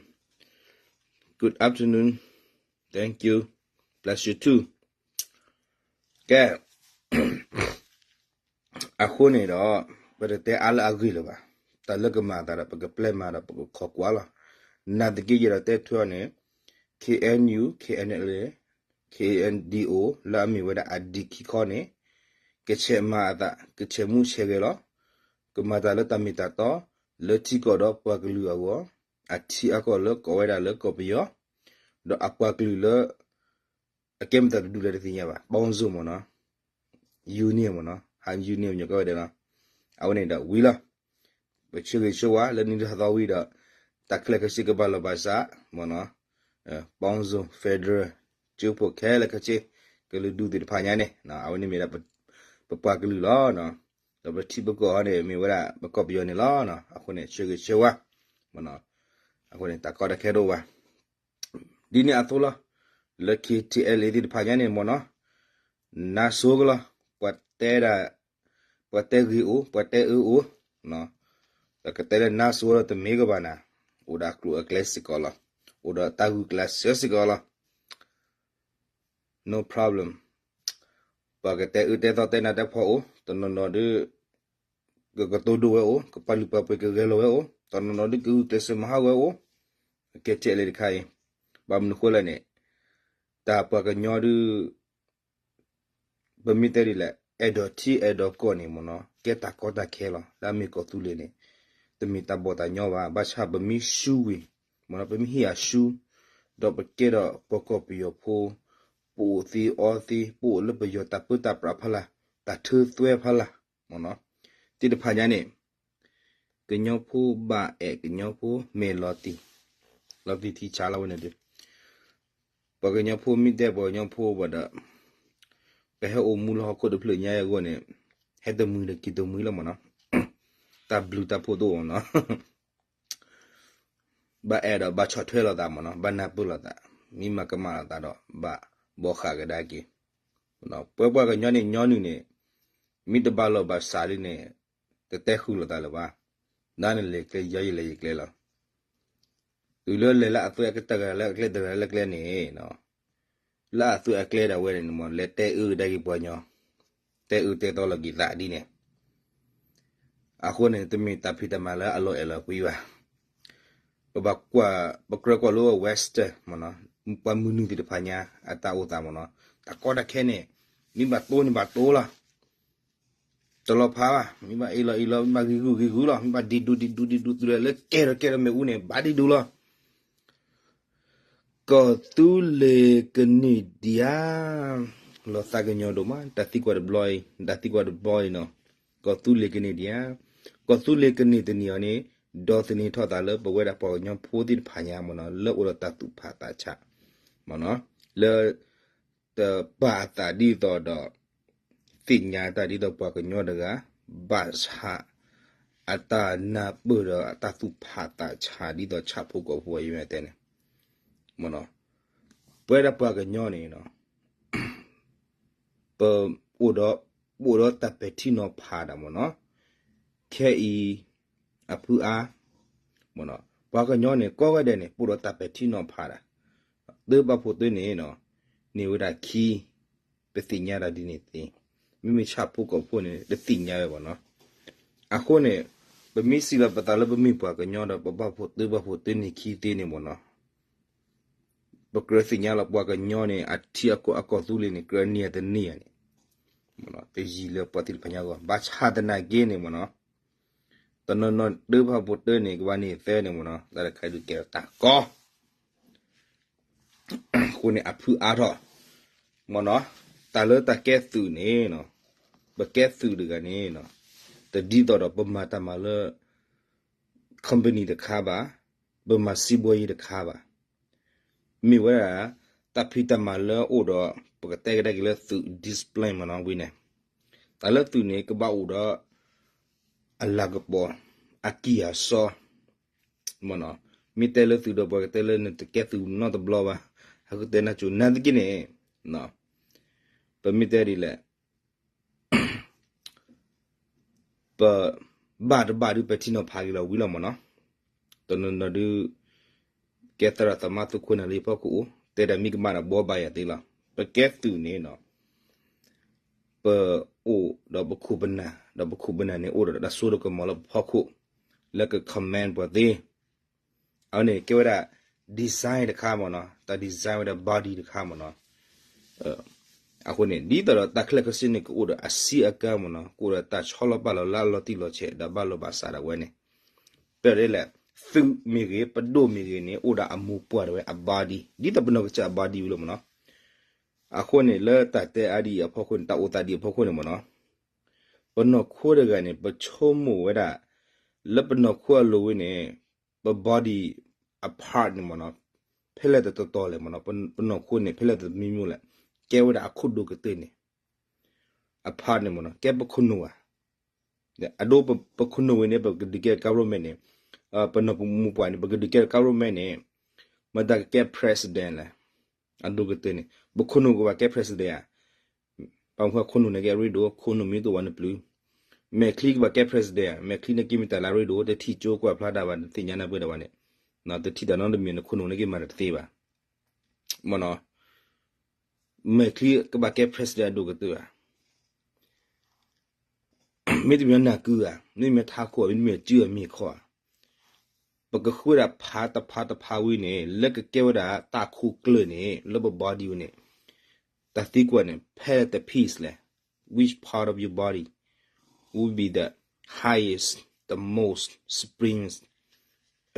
Good afternoon, thank you, bless you too, ကဲ အဃိန့ၣ်ဒီး ပတတဲအါလၢအဂ့ၢ်လၢၤဘၣ်, တၢ်လၢကမၤအသးဒီး ပကပျဲမၤဒီး ပကခိးကွၢ်လီၤ, နာ်သက့ယဲဒီးတဲထွဲအီၤန့ၣ် K N U, K N L A, K N D O လၢအမ့ၢ်ဝဲဒၣ်အဒံးခံခီန့ၣ် ကဆဲးမၤအသး ကဆဲးမူဆဲးဂဲၤလီၤ, ကမၤတၢ်လၢတၢ်မ့ၢ်တၢ်တီ လၢထံကီၢ်ဒီးပှၤကလုာ်အဂီၢ်, အထံအကီၢ်လၢကိးဝဲဒၣ်လၢကီၢ်ပယီၤ, ဒီးအပှၤကလုာ်လၢ အကဲမတၤတဒူၣ်လဲၣ်တသ့ၣ်ညါဘၣ်, ပေါင်းစုံ မ့ၢ်နီၤ, union မ့ၢ်နီၤ, ဟး union ပညီကဲဝဲဒၣ်နီၤ, အဝဲန့ၣ်ဒီးဝံၤလီၤ, ပဆၢဂ့ၤဆၢဝါလၢနံၣ်ထီၣ်သီဝံၤဒီး တၢ်ခဲလၢာ်ခဲဆ့ကဘၣ်လီၤဘၣ်စး, မ့ၢ်နီၤ, ပေါင်းစုံ federal ကၠိဖိခဲလၢာ်ခဲဆ့ ကလုာ်ဒူၣ်သ့ၣ်တဖၣ်ညါန့ၣ် အဝဲန့ၣ်မ့ၢ်ဒၣ် ပပှၤကလုာ်လီၤ, ဒီးပထံပကီၢ်ဟီန့ၣ် မ့ၢ်ဝဲဒၣ်ပကီၢ်ပယီၤန့ၣ်လီၤ, အဃိန့ၣ် ဆၢဂ့ၤဆၢဝါ, မ့ၢ်နီၤ, အဃိန့ၣ် တၢ်ကီတၢ်ခဲတအိၣ်ဘၣ် ဒ်န့ၣ်အသိးလီၤ, လၢ K T L A သ့ၣ်တဖၣ်ညါန့ၣ်မ့ၢ်နီၤ, နါစိကလီၤ, ပှၤတဲဒၣ်, ပှၤတဲဂ့ၤအိၣ် ပှၤတဲအၢအိၣ်, ပကတဲလၢနါစိဒီးတမ့ၢ်ကဘၣ်နၤ, အိၣ်ဒီးအကျိၤအကျဲစ့ၢ်ကီးလီၤ, အိၣ်ဒီးတၢ်ဂုာ်ကျဲးစၢးစ့ၢ်ကီးလီၤ, no problem, ပှၤကတဲအၢတဲသီတဲနၤတဲဖှီၣ်အိၣ်, တနီၤနီၤဒုး ကကတိၤဒိၣ်ဝဲအိၣ်, ကပာ်လုၢ်ပာ်ပှ့ၤကဂဲၤလိာ်ဝဲအိၣ်, တနီၤနီၤဒုးကဂုာ်ကျဲးစၢးမၤဟးဂီၤဝဲအိၣ်, ကဲထီၣ်လံတခါအံၤ, ဘၣ်မနုၤဃိလဲၣ်န့ၣ်, တၢ်ပှၤကညီဒုး ပမ့ၢ်တဲဒ်လဲၣ် အဲၣ်ဒိးထံအဲၣ်ဒိးကီၢ်န့ၣ်မ့ၢ်နီၤ ကဲတၢ်ကီတၢ်ခဲလီၤ, လၢအမ့ၢ်ကီၢ်သူလ့ၤန့ၣ်, တမ့ၢ်တၢ်ဘီၣ်တၢ်ညီဘၣ်, ဘၣ်ဆၣ်ပမ့ၢ်ဆူဝံၤ, မ့ၢ်နီၤ ပမ့ၢ်ဟ့ၣ်အဆူ, ဒီးပကဲဒီးပှၤကီၢ်ပယီၤဖိ, ပအိၣ်သ့အီသ့, ပအိၣ်လၢပယီၤတၢ်ပၢတၢ်ပြးဖီလာ်, တၢ်ထၢသွဲဖီလာ်, မ့ၢ်နီၤ, သ့ၣ်တဖၣ်ညါန့ၣ်, ကညီဖိဘၣ်အဲၣ်ကညီဖိမ့ၢ်လီၤတံၢ်, လီၤတံၢ်ထံဆးလီၤဝဲန့ၣ်ဒီး, ပှၤကညီဖိမ့ၢ်တဲပှၤကညီဖိဘၣ်ဒီး, ပဟဲအိၣ်မူလၢဟီၣ်ခိၣ်တဖျၢၣ်ညါအဂီၢ်န့ၣ်, ဟဲတမှံၤဒီးက့ၤတမှံၤလီၤမ့ၢ်နီၤ, တၢ်ဘျုးတၢ်ဖှိၣ်တအိၣ်နီၤ ဘၣ်အဲၣ်ဒီးဘၣ်ဆီၣ်ထွဲလိာ်သးမ့ၢ်နီၤ, ဘၣ်နၢ်ပၢၢ်လိာ်သး, မ့ၢ်မၤကမၣ်လိာ်သးဒီး ဘၣ်ဘီဃးကဒါက့ၤ, ပှၤပှၤကညီန့ၣ်ညီနုၢ်န့ၣ်, မ့ၢ်တဘၣ်လိာ်ဘၣ်စးလံန့ၣ်, တတဲဃုာ်လိာ်သးလၢၤဘၣ်, နၤနလဲၤကျဲယၤယလဲၤယကျဲလီၤ, တုၤလၢလဲၤလၢအသွဲအကတၢၢ်လၢအကျဲတဂၤလၢကျဲန့ၣ်, လၢအသွဲအကျဲဒၣ်ဝဲန့ၣ်မ့ၢ် လဲၤတဲအၢကဒါက့ၤပှၤညီ, တဲအၢတဲသီလီၤက့ၤသးဒ်န့ၣ်, အဃိန့ၣ် တမ့ၢ်တၢ်ဖံးတၢ်မၤလၢအလီၤအဲၣ်လီၤကွံဘၣ်. ပဘၣ်ကွၢ် ပကြၢးကွၢ်လၢ Western မ့ၢ်နီၤ, ပှၤမုၢ်နုာ်သ့ၣ်တဖၣ်ညါ အတၢ်အိၣ်သးမ့ၢ်နီၤ, တၢ်ကီတၢ်ခဲန့ၣ် မ့ၢ်ဘၣ်တိၢ်န့ၣ်ဘၣ်တိၢ်လီၤ. တလီၤဖးဘၣ်, မ့ၢ်ဘၣ်အ့ၣ်လီၤအ့ၣ်လီၤ, မ့ၢ်ဘၣ်ဂ့ၤဂုာ်ဂ့ၤဂုာ်လီၤ, မ့ၢ်ဘၣ်ဒံးဒူဒံးဒူဒံးဒူ သုးလၢကဲထီၣ်ကဲထီၣ်မ့ၣ်အူန့ၣ် ဘၣ်ဒံးဒူလီၤ. ကီၢ်သူလ့ၤကန့ၢ်ဒံးဧါ, လီၤသးကညီၤဒိၣ်မး တၢ်သံကွၢ်တဘျီအံၤ, တၢ်သံကွၢ်တဘျီအံၤနီၤ, ကီၢ်သူလ့ၤကန့ၢ်ဒံးဧါ, ကီၢ်သူလ့ၤကန့ၢ်တန့ၢ်အီၤန့ၣ် ဒီးသန့ၤထီၣ်သးလၢပဝဲဒၣ်ပှၤကညီဖိသ့ၣ်တဖၣ်ညါမ့ၢ်နီၤ, လၢအိၣ်ဒီးတၢ်သူၣ်ဖးသးဆး မ့ၢ်နီၤ, လၢ တပာ်အသးဒ်သိးဒီး သ့ၣ်ညါတၢ်ဒ်သိးပှၤကညီတဂၤ, ဘၣ်ဆၣ် အတၢ်နၢ်ပၢၢ်ဒီးအတၢ်သူၣ်ဖးသးဆးဒ်သိးဆၣ်ဖိကီၢ်ဖိအံၤမ့ၢ်တဲန့ၣ်, မ့ၢ်နီၤ, ပဝဲဒၣ်ပှၤကညီန့ၣ် ပအိၣ်ဒီး ပအိၣ်ဒီးတၢ်ပဲာ်ထံနီၤဖးဒၣ်မ့ၢ်နီၤ, ခဲအံၤ အဖုအါ မ့ၢ်နီၤ, ပှၤကညီန့ၣ် ကိးဂၤဒဲးန့ၣ် ပအိၣ်ဒီးတၢ်ပဲာ်ထံနီၤဖးဒၣ်, သၢဘၣ်ဖိသၢန့ၣ်နီၤ, န့ၢ်ဝဲဒၣ်ခံ, ပသ့ၣ်ညါဒၣ်ဒ်န့ၣ်သ့, မ့မ့ၢ်ဆၣ်ဖိကီၢ်ဖိန့ၣ် တသ့ၣ်ညါဝဲမ့ၢ်နီၤ, အဃိန့ၣ် ပမ့ၢ်စံးလီၤပသးလၢပမ့ၢ်ပှၤကညီဒီး ပဘၣ်ဖိသၢဘၣ်ဖိသၢန့ၢ်ခံသ့န့ၣ်မ့ၢ်နီၤ, ပကြၢးသ့ၣ်ညါလီၤပှၤကညီန့ၣ် အထံအကီၢ်အကီၢ်သူလ့ၤန့ၣ် ကြၢးန့ၢ်တန့ၢ်ဧါန့ၣ်, တယံာ်လၢပှၤသ့ၣ်တဖၣ်ညါအဂီၢ် ဘၣ်ဆၣ်သနာ်က့န့ၣ်မ့ၢ်နီၤ, တနီၤနီၤတၢဘၣ်ဖိတၢန့ၣ် ကဘၣ်န့ၢ်သၢန့ၣ်မ့ၢ်နီၤ, တၢ်တခါဒုးကဲထီၣ်တၢ်ကီ အဃိန့ၣ် အဖုအါထီၣ်, မ့ၢ်နီၤ, တၢ်လၢတၢ်ကဲသုးန့ၣ်နီၤ, ပကဲသုးတဂၤန့ၣ်နီၤ, တဒ်သိးဒီးပမၤတၢ်မၤလၢ company တခါဘၣ်, ပမၤစံးဘှီယံၤတခါဘၣ်, မ့ၢ်ဝဲဒၣ် တၢ်ဖံးတၢ်မၤလၢအိၣ်ဒီး ပကတဲကဒါက့ၤလၢသုး discipline မ့ၢ်နီၤ, ဝံၤန့ၣ် တၢ်လၢသုးန့ၣ် ကဘၣ်အိၣ်ဒီး အလၤကပီၤ, အကံၢ်အစီ မ့ၢ်နီၤ, မ့ၢ်တဲလၢသုးဒီး ပှၤကတဲလၢနတကဲသုးနီတဘျီဘၣ်, အကတဲနၢ်ကၠိ နာ်သက့န့ၣ် ပမ့ၢ်တဲဒ်လဲၣ်, ပဘၣ်တဘၣ်ဒုးပဲာ်ထံနီၤဖးက့ၤလီၤဝံၤလီၤမ့ၢ်နီၤ, တနီၤနီၤဒုး ကဲသရၣ်သမါသုးခိၣ်နၢ်လၢယဖီခိၣ်အိၣ်, တဲဒၣ်မ့ၢ်ကမၣ်ဒီးဘှီဘၣ်ယၤသ့လီၤ, ပကဲသုးန့ၣ်နီၤ ပအိၣ်ဒီးပခိၣ်ပနၢ်, ဒီးပခိၣ်ပနၢ်န့ၣ် အိၣ်ဒီးတၢ်စိတၢ်ကမီၤလၢပဖီခိၣ်, လၢက command ပှၤသ့, အဝဲန့ၣ်ကဲဝဲဒၣ် design တခါမ့ၢ်နီၤ, တၢ် design ဝဲဒၣ် body တခါမ့ၢ်နီၤ, အဃိန့ၣ် ဒ်သိးဒီးတၢ်ခဲလၢာ်ခဲဆ့န့ၣ် ကအိၣ်ဒီးအစည်းအကမ်းမ့ၢ်နီၤ, ကအိၣ်ဒီးတၢ်ဆီလီၤပာ်လီၤလၢအလီၤတံၢ်လီၤဆဲး ဒီးဘၣ်လိာ်ဘၣ်စးဒၣ်ဝဲန့ၣ်, ပတဲဒ်လဲၣ်, သုးမ့ၢ်ဂ့ၤ ပဒိၣ်မ့ၢ်ဂ့ၤန့ၣ် အိၣ်ဒီးအမိၢ်ပှၢ်ဒၣ်ဝဲအ body ဒ်သိးပနီၢ်ကစၢ်အ body ဝံၤလီၤမ့ၢ်နီၤ, အဃိန့ၣ် လၢတၢ်တဲအါဒ်အံၤအဖီခိၣ်န့ၣ် တၢ်အိၣ်သးဒ်အံၤအဖီခိၣ်န့ၣ်မ့ၢ်နီၤ, ပနီၢ်ခိတဂၤန့ၣ် ပဆိကမိၣ်ဝဲဒၣ် လၢပနီၢ်ခိအလိၤဝဲန့ၣ် ပ body အ part န့ၣ်မ့ၢ်နီၤ, ဖဲလဲၣ်တတီၤတီၤလဲၣ်မ့ၢ်နီၤ, ပနီၢ်ခိန့ၣ် ဖဲလဲၣ်တမံၤမံၤလဲၣ်, ကဲဝဲဒၣ်အခိၣ်ဒိၣ်ကတၢၢ်န့ၣ် အ part န့ၣ်မ့ၢ်နီၤ, ကဲပခိၣ်နူာ်ဧါ, အဒိ ပခိၣ်နူာ်ဝဲန့ၣ် ပကဒုးကဲ government န့ၣ်, ပနီၢ်မိၢ်ပှၢ်န့ၣ် ပကဒုးကဲ government န့ၣ်, မတၤကကဲ president လဲၣ်, အဒိၣ်ကတၢၢ်န့ၣ် ပခိၣ်နူာ်ကဘၣ်ကဲ president ဧါ, ပှၤမ့ၢ်ခိၣ်နူာ်န့ၣ်ကဲအရ့ဒိၣ်, ခိၣ်နူာ်မ့ၢ်တအိၣ်ဝဲန့ၣ်ပျုၤ, မဲာ်ချံကဘၣ်ကဲ president ဧါ, မဲာ်ချံန့ၣ်က့ၤမ့ၢ်တၢ်လၢအရ့ဒိၣ်, တထံၣ်ကၠိကွၢ်ဖျါဒၣ်ဘၣ်, တသ့ၣ်ညါနၢ်ပၢၢ်ဒၣ်ဘၣ်န့ၣ်, တထံၣ်တၢ်နီတမံၤန့ၣ် ခိၣ်နူာ်န့ၣ်က့ၤမၤတၢ်တသ့ဘၣ်, မ့ၢ်နီၤ, မဲာ်ချံကဘၣ်ကဲ president အဒိၣ်ကတၢၢ်ဧါ မ့တမ့ၢ်နၢ်ကုဧါ, မ့တမ့ၢ်ထးခိၣ်ဧါ, မ့တမ့ၢ်စုအမံၤခီဧါ, ပကဃုဝဲဒၣ်ဖးတဖးတဖးဝံၤန့ၣ် လၢကကဲဝဲဒၣ်တၢ်ခိၣ်ကျၢၢ်န့ၣ် လၢပ body ဝဲန့ၣ်, တၢ်သံကွၢ်န့ၣ် ဖဲလဲၣ်တ piece လဲၣ်, which part of your body would be the highest, the most springs,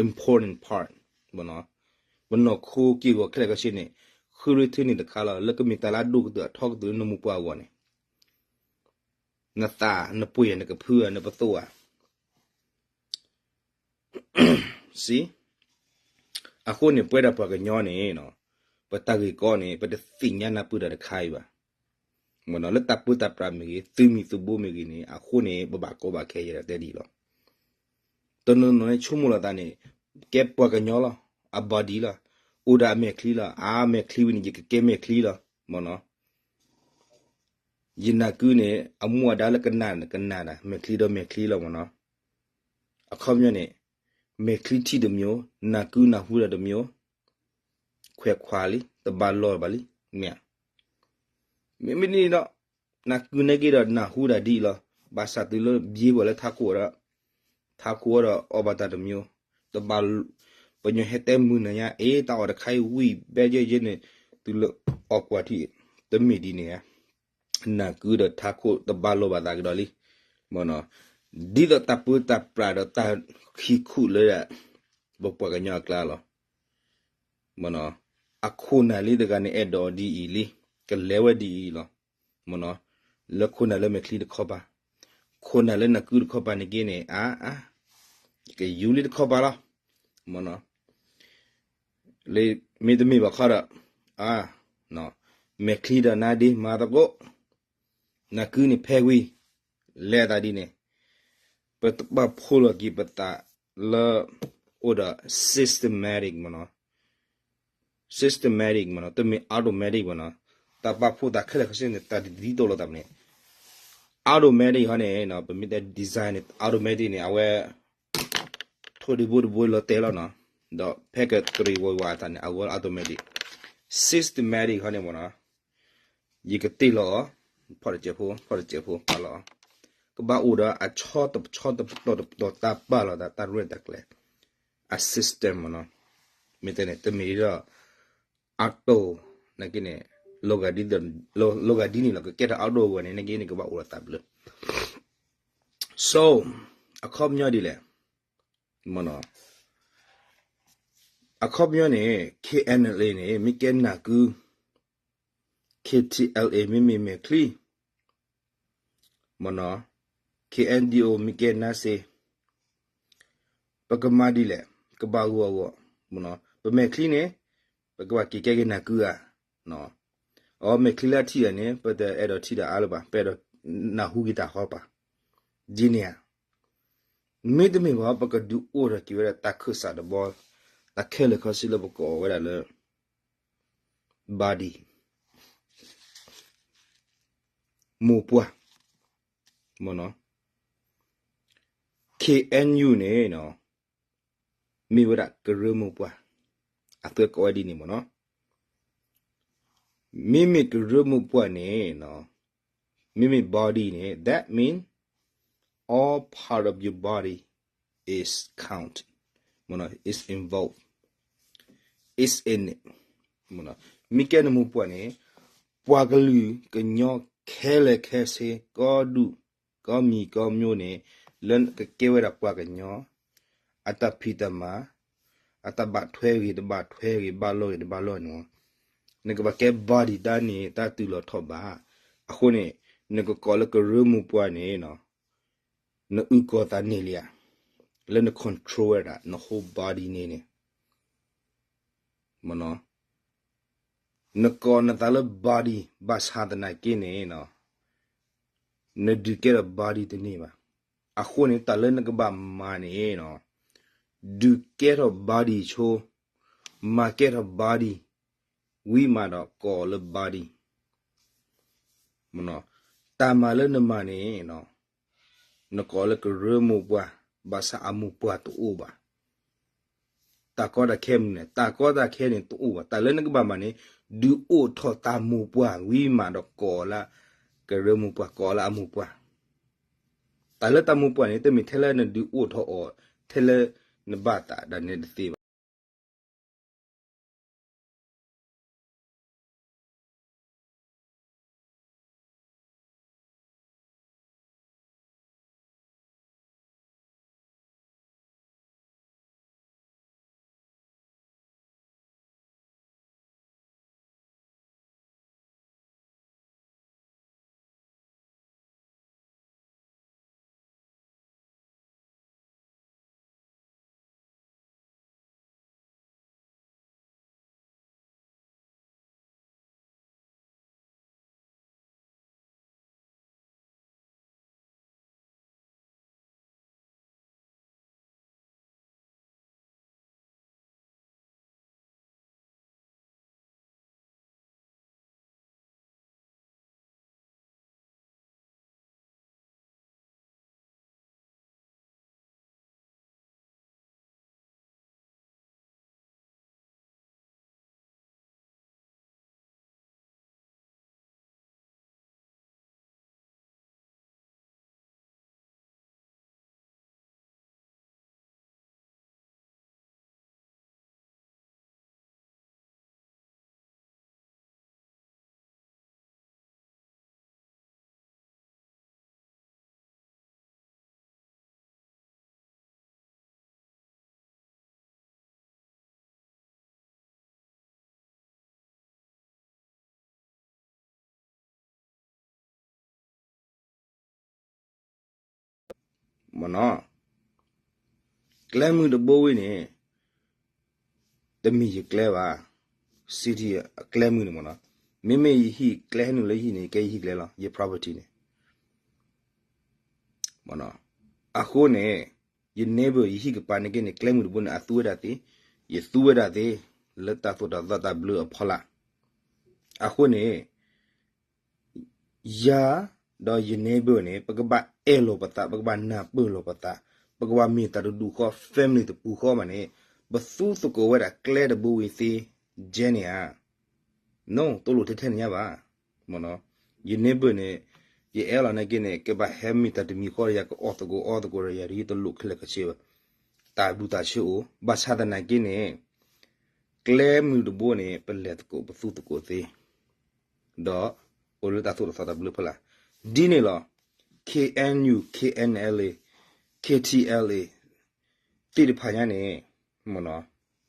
important part, ပနီၢ်ခိက့ၢ်ဂီၤခဲလၢာ်ခဲဆ့န့ၣ် ဃုရ့ထၢန့ၣ်တခါလီၤ, လၢကမ့ၢ်တၢ်လၢအဒိၣ်ကတၢၢ်အထီကတၢၢ်လၢနမိၢ်ပှၢ်အဂီၢ်န့ၣ်, နသး နပှ့ၤ နကဖု နပသိၣ်ဧါ စံး, အဃိန့ၣ် ပဝဲဒၣ်ပှၤကညီန့ၣ် ပတၢ်ဂ့ၢ်ကီန့ၣ် ပတသ့ၣ်ညါနၢ်ပၢၢ်တၢ်တခါအံၤဘၣ်, မ့ၢ်နီၤ, လၢတၢ်ပၢတၢ်ပြးမ့ၢ်ဂ့ၤ, သုးမုၢ်သုးဘိမ့ၢ်ဂ့ၤန့ၣ် အဃိန့ၣ် ပဘၣ်ကီဘၣ်ခဲယဲဒၣ်တဲဒ်အံၤလီၤ. တနီၤနီၤန့ၣ် ဆိကမိၣ်လီၤသးန့ၣ် ကဲပှၤကညီလီၤ, အ body လီၤ, အိၣ်ဒီးအမဲာ်ချံလီၤ, အါ မဲာ်ချံဝံၤန့ၣ် ယကကဲမဲာ်ချံလီၤ, မ့ၢ်နီၤ. ယနၢ်ကုန့ၣ် အမူအဒါလၢကနၣ် ကနၣ်ဒၣ် မဲာ်ချံဒီးမဲာ်ချံလီၤ မ့ၢ်နီၤ. အခီပညီန့ၣ် မဲာ်ချံထံၣ်တမျိုး, နၢ်ကုနၢ်ဟူတၢ်တမျိုး, ခွဲးခွါလံ တဘၣ်လီၢ်ဘၣ်လံ, မ့ၢ်ဧါ. မ့မ့ၢ်န့ၣ်ဒီး နၢ်ကုန့ၢ်က့ၤဒီးနၢ်ဟူဒၣ်ဒ်အံၤလီၤ. ဘၣ်ဆၣ်တုၤလၢဘျ့ကွၢ်လၢထးခိၣ်ဒီး ထးခိၣ်အီဒီးအီၣ်ဘၣ်တၢ်တမံၤ, တဘၣ်, ပညီဟဲတဲမုာ်နၤညါ အ့ တၢ်အီၣ်တခါအံၤဝံၣ်ဘဲယဲယဲန့ၣ်, တုၤလၢအီၣ်ကွၢ်ထံၣ်, တမ့ၢ်ဒ်န့ၣ်ဧါ, နၢ်ကုဒီးထးခိၣ်တဘၣ်လိာ်ဘၣ်သးကဒီးလံ, မ့ၢ်နီၤ, ဒ်သိးတၢ်ပၢတၢ်ပြးဒီးတၢ်ခံခူၣ်လၢ ပပှၤကညီအကျါလီၤ. မ့ၢ်နီၤ, အခိၣ်နၢ်လံတဂၤန့ၣ် အဲၣ်ဒိးဒ်အံၤလံ, ကလဲၤဝဲဒ်အံၤလီၤ. မ့ၢ်နီၤ, လၢခိၣ်နၢ်လၢမဲာ်ချံတခီပၤ, ခိၣ်နၢ်လၢနၢ်ကုတခီပၤန့ၣ်က့န့ၣ် အါ, အါ, ကယူၤလံတခီပၤလီၤ. မ့ၢ်နီၤ, လၢမ့တမ့ၢ်ဘၣ်ခီဒီး, အါ, မဲာ်ချံဒီးနါဒ့မၤသကိး, နၢ်ကုန့ၣ်ဖဲဝံၤ, လဲၤသးဒ်န့ၣ်, ပတဘၣ်ဖိလီၤက့ၤပသးလၢ အိၣ်ဒီး systematic မ့ၢ်နီၤ, systematic မ့ၢ်နီၤ, တမ့ၢ် automatic မ့ၢ်နီၤ, တၢ်ပာ်ဖှိၣ်သးခဲလၢာ်ခဲဆ့န့ၣ် တၢ်တဒ်သိးလိာ်သးမ့ၢ်န့ၣ်, automatic ဟီန့ၣ် ပမ့ၢ်တဲ design န့ၣ် automatic န့ၣ် အဝဲ ထိၣ်ဒံးဘိတဘိလီၤတဲာ်လီၤနီၤ, ဒီးဖဲကတြံးဝီဝါအသးန့ၣ် အဝဲ automatic, systematic ဟီန့ၣ်မ့ၢ်နီၤ, ယကတ့ၢ်လီၤအီၤ, ဖီၣ်တစဲးဖိ ဖီၣ်တစဲးဖိ ပာ်လီၤအီၤ, ကဘၣ်အိၣ်ဒီးအဆီတဆီတပတီၢ်တပတီၢ်တၢ်ပာ်လီၤသး တၢ်ရဲၣ်တၢ်ကျဲၤ, အ system မ့ၢ်နီၤ, မ့ၢ်တဲန့ၣ် တမ့ၢ်ဒီး auto နာ်က့န့ၣ်, လီၤဂာ်ဒ်န့ၣ်လီၤ ကကဲထီၣ် auto ဝဲန့ၣ် နာ်က့န့ၣ် ကဘၣ်အိၣ်ဒီးသးဘျၢ so အခီပညီဒ်လဲၣ်, မ့ၢ်နီၤ, အခီပညီန့ၣ် K N L A န့ၣ် မ့ၢ်ကဲနၢ်ကု, K T L A မ့မ့ၢ်မဲာ်ချံ, မ့ၢ်နီၤ, K N D O မ့ၢ်ကဲနါစ့, ပကမၤဒ်လဲၣ်, ကဘၣ်ဂီၢ်အဂီၢ်, မ့ၢ်နီၤ, ပမဲာ်ချံန့ၣ် ပကဘၣ်က့ၤကဲက့ၤနၢ်ကုဧါ, အီ မဲာ်ချံလၢအထံၣ်တၢ်န့ၣ် ပတအဲၣ်ဒိးထံၣ်တၢ်အါလၢၤဘၣ်, ပအဲၣ်ဒိးနၢ်ဟူက့ၤတၢ်ဃီပၤ, ဒ်န့ၣ်ဧါ, မ့တမ့ၢ်ဘၣ် ပကဒုးအိၣ်ထီၣ်က့ၤဝဲဒၣ်တၢ်ခၢၣ်စးတဘီ, တၢ်ခဲလၢာ်ခဲဆ့လၢပကိးဝဲဒၣ်လၢ body, မိၢ်ပှၢ်, မ့ၢ်နီၤ, K N U န့ၣ်နီၤ, မ့ၢ်ဝဲဒၣ်ကရၢမိၢ်ပှၢ်, အသုကိးဝဲဒ်န့ၣ်မ့ၢ်နီၤ, မ့မ့ၢ်ကရၢမိၢ်ပှၢ်န့ၣ်နီၤ, မ့မ့ၢ် body န့ၣ် that mean all part of your body is count, မ့ၢ်နီၤ, is involved, is in it, မ့ၢ်နီၤ, မ့ၢ်ကဲနမိၢ်ပှၢ်န့ၣ် ပှၤကလုာ်ကညီခဲလၢာ်ခဲဆ့ ကီဒူၣ် ကီမံၤကီမျိၤန့ၣ် လၢကကဲဝဲဒၣ်ပှၤကညီ အတၢ်ဖံးတၢ်မၤ, အတၢ်ဘၣ်ထွဲဂ့ၤတဘၣ်ထွဲဂ့ၤ ဘၣ်လိာ်ဂ့ၤတဘၣ်လိာ်န့ၣ်, နကဘၣ်ကဲ body တၢ်န့ၣ် တၢ်တုၤလီၤထီၣ်ဘၣ်. အဃိန့ၣ် နကကိးလၢကရၢမိၢ်ပှၢ်န့ၣ် နအုၣ်ကီၤသးန့ၢ်လံဧါ, လၢန control ဝဲဒၣ် န whole body န့ၣ်န့ၣ် မ့ၢ်နီၤ, နကိးနသးလၢ body ဘၣ်ဆၣ်သနာ်က့န့ၣ်နီၤ, နဒုးကဲထီၣ် body တန့ၢ်ဘၣ်. အဃိန့ၣ် တၢ်လၢနကဘၣ်မၤန့ၣ်နီၤ, ဒုးကဲထီၣ် body ဆိ, မၤကဲထီၣ် body, ဝံၤမးဒီးကိးလၢ body မ့ၢ်နီၤ, တၢ်မၤလၢနမၤန့ၣ်နီၤ, နကိးလၢကရၢမိၢ်ပှၢ်, ဘၣ်ဆၣ်အမိၢ်ပှၢ်တအိၣ်ဘၣ်. တၢ်ကီတၢ်ခဲမနုၤလဲၣ်, တၢ်ကီတၢ်ခဲန့ၣ်တအိၣ်ဘၣ်. တၢ်လၢနကဘၣ်မၤန့ၣ်, ဒုးအိၣ်ထီၣ်တၢ်မိၢ်ပှၢ်ဝံၤမးဒီးကိးလၢ ကရၢမိၢ်ပှၢ်, ကိးလၢအမိၢ်ပှၢ်. တၢ်လၢတၢ်မိၢ်ပှၢ်န့ၣ် တမ့ၢ်ထဲလၢနဒုးအိၣ်ထီၣ်အီၤ ထဲလၢနဘၣ်သးဒၣ်နဲတသ့ဘၣ်. မ့ၢ်နီၤ, ကျဲမုၢ်တဘိဝံၤန့ၣ် တမ့ၢ်ယကျဲဘၣ်, city အကျဲမုၢ်န့ၣ်မ့ၢ်နီၤ, မ့မ့ၢ်ယဟံၣ်ကျဲဟဲနုာ်လၢယဟံၣ်န့ၣ် ကဲယဟံၣ်ကျဲလီၤ, ယ property န့ၣ် အဃိန့ၣ် ယ neighbor ယဟံၣ်ကပၤန့ၣ်က့န့ၣ် ကျဲမုၢ်တဘိန့ၣ် အသူဝဲဒၣ်သ့, ယသူဝဲဒၣ်သ့, လၢတၢ်သိၣ်တၢ်သီတၢ်ဘျၢအဖီလာ်, အဃိန့ၣ် ယၤဒီးယ neighbor န့ၣ် ပကဘၣ်အဲၣ်လိာ်ပသး ပကဘၣ်နၢ်ပၢၢ်လိာ်ပသး, ပကဘၣ်မ့ၢ်တၢ်တဒူၣ်ဃီ family တပူၤဃီဘၣ်န့ၣ် ပသူသကိးဝဲဒၣ်ကျဲတဘိဝံၤသ့, ကဲန့ၣ်ဧါ, no တလိၣ်ထဲထဲန့ၣ်ညါဘၣ်, ယ neighbor န့ၣ် ယအဲၣ်လီၤနာ်က့န့ၣ် ကဘၣ်ဟဲမ့ၢ်တၢ်တမံၤဃီဒီးယၤ ကအီၣ်သကိးအီသကိးဒီးယၤ ဒ်တလိၣ်ခဲလၢာ်ခဲဆ့ဘၣ်, တၢ်ဘျုးတၢ်ဆိၣ်အိၣ် ဘၣ်ဆၣ်သနာ်က့န့ၣ် ကျဲမုၢ်တဘိန့ၣ် ပလဲၤသကိးပသူသကိးသ့ ဒီးအိၣ်လၢတၢ်သိၣ်တၢ်သီတၢ်ဘျၢဖီလာ်, ဒ်န့ၣ်လီၤ, K N U, K N L A, K T L A သ့ၣ်တဖၣ်ညါန့ၣ် မ့ၢ်နီၤ,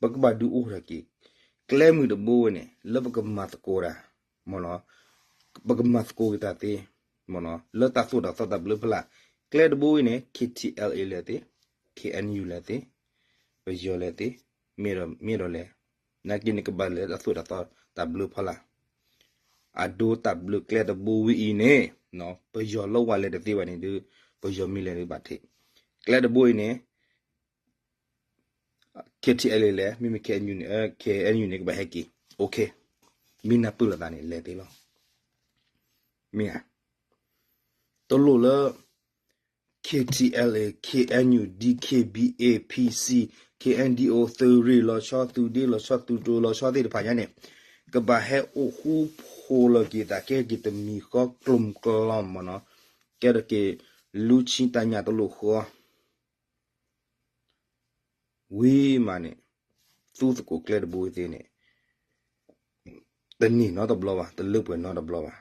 ပကဘၣ်ဒုးအိၣ်ထီၣ်က့ၤ ကျဲမုၢ်တဘိဝဲန့ၣ် လၢပကမၤသကိးတၢ်, မ့ၢ်နီၤ, ပကမၤသကိးက့ၤတၢ်သ့, မ့ၢ်နီၤ, လၢတၢ်သိၣ်တၢ်သီတၢ်ဘျၢဖီလာ်, ကျဲတဘိဝဲန့ၣ် K T L A လဲၤသ့, K N U လဲၤသ့, ပယီၤလဲၤသ့, မ့ၢ်ဒီးလဲၤ, နာ်က့န့ၣ် ကဘၣ်လဲၤတၢ်သိၣ်တၢ်သီတၢ်ဘျၢဖီလာ်, အဒိတၢ်ဘျၢကျဲတဘိဝဲအံၤန့ၣ် ပယီၤလီၤဝဲလဲၤတသ့ဘၣ်န့ၣ်ဒီး ပယီၤမ့ၢ်လဲၤဒုးဘၣ်ထံး, ကျဲတဘိအံၤန့ၣ် K T L A လဲၤ, မ့မ့ၢ် K N U န့ၣ် K N U န့ၣ် ကဘၣ်ဟဲက့ၤ, OK, မ့ၢ်နၢ်ပၢၢ်လိာ်သးန့ၣ် လဲၤသ့လီၤ, မ့ၢ်ဧါ, တလိၣ်လၢ K T L A, K N U, D K B A, P C, K N D O သုးရ့ၣ်လီၤဆီ သုးဒ့လီၤဆီ သုးတြိၤလီၤဆီသ့ၣ်တဖၣ်ညါန့ၣ် ကဘၣ်ဟဲအိၣ်ဃူဖိးလီၤက့ၤသး ကဲက့ၤတမံၤဃီ ကျိၤကျီမ့ၢ်နီၤ, ကဲထီၣ်က့ၤ လူၤဆံတၢ်ညၣ်တလိၣ်ဃီ ဝံၤမးန့ၣ် သူသကိးကျဲတဘိသ့န့ၣ် တန့ၢ်နီတဘျီဘၣ်, တလၢပှဲၤနီတဘျီဘၣ်.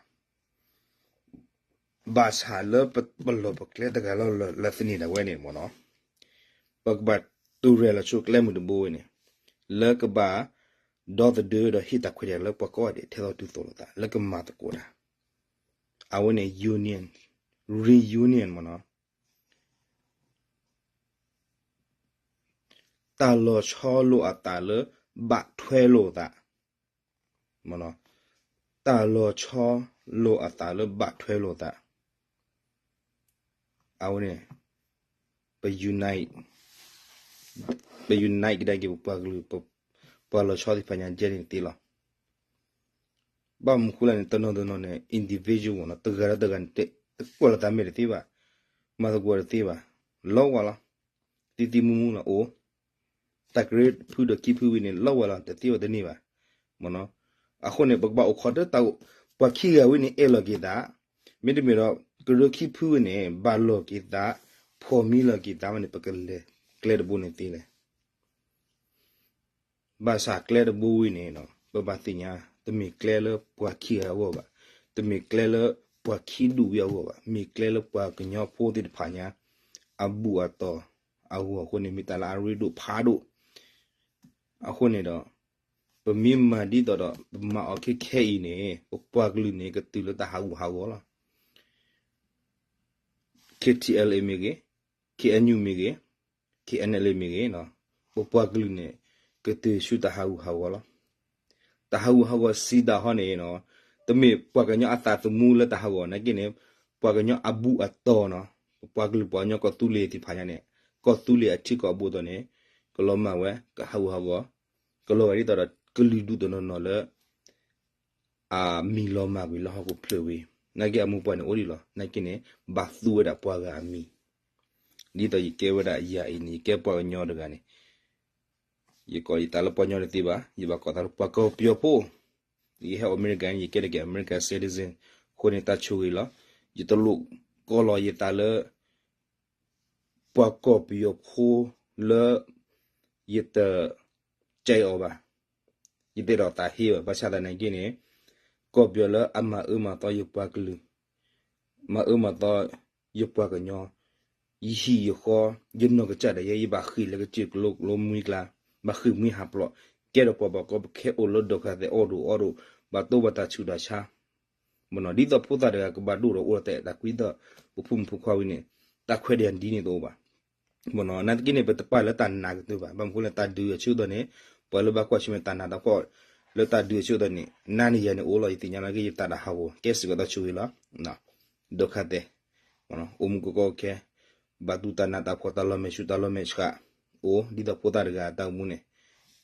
ဘၣ်ဆၣ်လၢပလီၢ်ပကျဲတဂၤလီၤလၢသန့ၤဒၣ်ဝဲန့ၣ်မ့ၢ်နီၤ, ပကဘၣ်တူၢ်ရဲၣ်လီၤဆိကျဲမုၢ်တဘိဝဲန့ၣ် လၢကဘၣ်ဒီသဒၢဒီးဟ့ၣ်တၢ်ခွဲးတၢ်ယာ်လၢပှၤကိးဂၤဒဲး ထဲသိးတုၤသိးလိာ်သး လၢကမၤသကိးတၢ်, အဝဲန့ၣ် union, reunion မ့ၢ်နီၤ. တၢ်လီၤဆီလိာ်အသးလၢဘၣ်ထွဲလိာ်သး, တၢ်လီၤဆီလိာ်အသးလၢဘၣ်ထွဲလိာ်သး, အဝဲန့ၣ် ပ unite, ပ unite ကဒါက့ၤပပှၤကလုာ်, ပှၤလီၤဆီသ့ၣ်တဖၣ်ညါ ကဲန့ၣ်သ့လီၤ. ဘၣ်မနုၤဃိလဲၣ်န့ၣ် တနီၤတနီၤန့ၣ် individual မ့ၢ်နီၤ, တဂၤဒီးတဂၤန့ၣ် တကွၢ်လိာ်သးမဲာ်တသ့ဘၣ်, မၤသကိးတသ့ဘၣ်, လီၤဝဲလီၤ, သံသံမူမူလီၤအိၣ်, တၢ်ကရၢဖုဒီးခံဖုဝံၤန့ၣ် လီၤဝဲလီၤ တသ့ဘၣ်တန့ၢ်ဘၣ်, မ့ၢ်နီၤ. အဃိန့ၣ် ပကဘၣ်အိၣ်ခိးတၢ် ပှၤခံဂၤဝံၤန့ၣ် အဲၣ်လီၤက့ၤသး, မ့တမ့ၢ်ဒီး ကရၢခံဖုဝံၤန့ၣ် ဘၣ်လီၤက့ၤသး, ဖီၣ်မံလီၤက့ၤသးဝဲန့ၣ် ပကလဲၤကျဲတဘိန့ၣ်သ့လဲၣ်. ဘၣ်ဆၣ်ကျဲတဘိဝံၤန့ၣ် ပဘၣ်သ့ၣ်ညါ တမ့ၢ်ကျဲလၢပှၤခံဂၤအဂီၢ်ဘၣ်, တမ့ၢ်ကျဲလၢပှၤခံဒူၣ်ဝံၤအဂီၢ်ဘၣ်, မ့ၢ်ကျဲလၢပှၤကညီဖိသ့ၣ်တဖၣ်ညါ အဘူၣ်အတီၢ်အဂီၢ်အဃိန့ၣ် မ့ၢ်တၢ်လၢအရ့ဒိၣ်ဖးဒိၣ်. အဃိန့ၣ်ဒီး ပမ့ၢ်မၤဒ်သိးဒီး ပမၤအီၤခဲခဲအံၤန့ၣ် ပပှၤကလုာ်န့ၣ် ကတုၤလၢတၢ်ဟးဂူာ်ဟးဂီၤလီၤ. K T L A မ့ၢ်ဂ့ၤ, K N U မ့ၢ်ဂ့ၤ, K N L A မ့ၢ်ဂ့ၤ, ပပှၤကလုာ်န့ၣ် ကတုၤဆူတၢ်ဟးဂူာ်ဟးဂီၤလီၤ. တၢ်ဟးဂူာ်ဟးဂီၤစံးတၢ်ဟီန့ၣ်နီၤ, တမ့ၢ်ပှၤကညီအသးသမူလၢတၢ်ဟးဂီၤနာ်က့န့ၣ်, ပှၤကညီအဘူၣ်အတီၢ်နီၤ, ပပှၤကလုာ်ပှၤကညီကီၢ်သူလ့ၤသ့ၣ်တဖၣ်ညါန့ၣ်, ကီၢ်သူလ့ၤအထံကီၢ်အဘူးအတီၢ်န့ၣ် ကလီၤမၢ်ဝဲ ကဟးဂူာ်ဟးဂီၤ, ကလီၤဂာ်ဒ်သိးဒီးကလုာ်ဒူၣ်တနီၤနီၤလၢ အမံၤလီၤမၢ်ကွံာ်လၢဟီၣ်ခိၣ်ဖျၢၣ်ဝံၤ, နာ်က့အမိၢ်ပှၢ်န့ၣ်အိၣ်ဒံးလီၤ. နာ်က့န့ၣ် ဘၣ်သူဝဲဒၣ်ပှၤဂၤအမံၤ, ဒ်သိးယကဲဝဲဒၣ်ယၤအံၤန့ၣ် ယကဲပှၤကညီတဂၤန့ၣ်, ယကိးယသးလၢပှၤကညီတသ့ဘၣ်, ယဘၣ်ကိးသးလၢပှၤကီၢ်ပယီၤဖိ, ယဟဲအိၣ်အမဲရကၤန့ၣ် ယကဲဒၣ်က့ၤ American citizen, အဃိန့ၣ်တၢ်ဆိၣ်ဂ့ၤလီၤ. ယတလိၣ်ကိးလီၤယသးလၢ ပှၤကီၢ်ပယီၤဖိလၢ ယတ ကဲအီၤဘၣ်, ယတအဲၣ်ဒိးသးဟ့ဘၣ်. ဘၣ်ဆၣ်သနာ်က့န့ၣ် ကီၢ်ပယီၤလၢအမၤအၢမၤသီယပှၤကလုာ်, မၤအၢမၤသီယပှၤကညီ, ယဟံၣ်ယဃီ, ယနီၢ်ကစၢ်ဒၣ်ယဲ ယဘၣ်ဃ့ၢ်လၢကစၢၢ်ကလိကလိမွံကျါ, ဘၣ်ဃ့ၢ်မှံဟးဖျိး, ကဲဒီးပှၤဘၣ်ကီဘၣ်ခဲအိၣ်လၢဒီးကသဲးအီၣ်ဒိၣ်အီဒိၣ်, ဘၣ်တိၢ်ဘၣ်တၢ်ဆူးတၢ်ဆါ မ့ၢ်နီၤ, ဒ်သိးဖိသၣ်တဂၤကဘၣ်ဒိၣ်ဒီးအိၣ်ဒီးတၢ်အဲၣ်တၢ်ကွံဒီး ပဖိမုၣ်ဖိခွါဝံၤန့ၣ်, တၢ်ခွဲးတၢ်ယာ်ဒ်န့ၣ်တအိၣ်ဘၣ်. နာ်သက့န့ၣ် ပတပာ်လၢတၢ်နာ်ကတၢၢ်ဘၣ်. ဘၣ်မနုၤဃိလဲၣ် တၢ်ဒုးအဆၢကတီၢ်န့ၣ် ပှၤလၢဘၣ်ကွၢ်ဆၢၣ်မဲာ်တၢ်နာ်တၢ်ဖှီၣ် လၢတၢ်ဒုးအဆၢကတီၢ်န့ၣ် နၤန့ၣ်ယၤန့ၣ်အိၣ်လီၤ. ယသ့ၣ်ညါလၢက့ယသးတၢ်ဟးဂီၤ ကဲစ့ၢ်ကီးတၢ်ဆိၣ်ဂ့ၤလီၤ. ဒိခါသဲး အိၣ်မူကကီကခဲ ဘၣ်တူၢ်တၢ်နးတၢ်ဖှီၣ် တၢ်လီၤမဲာ်ဆူၣ်တၢ်လီၤမဲာ်ဆှး အိၣ်ဒ်သိးဖိသၣ်တဂၤအတၢ်အိၣ်မူန့ၣ်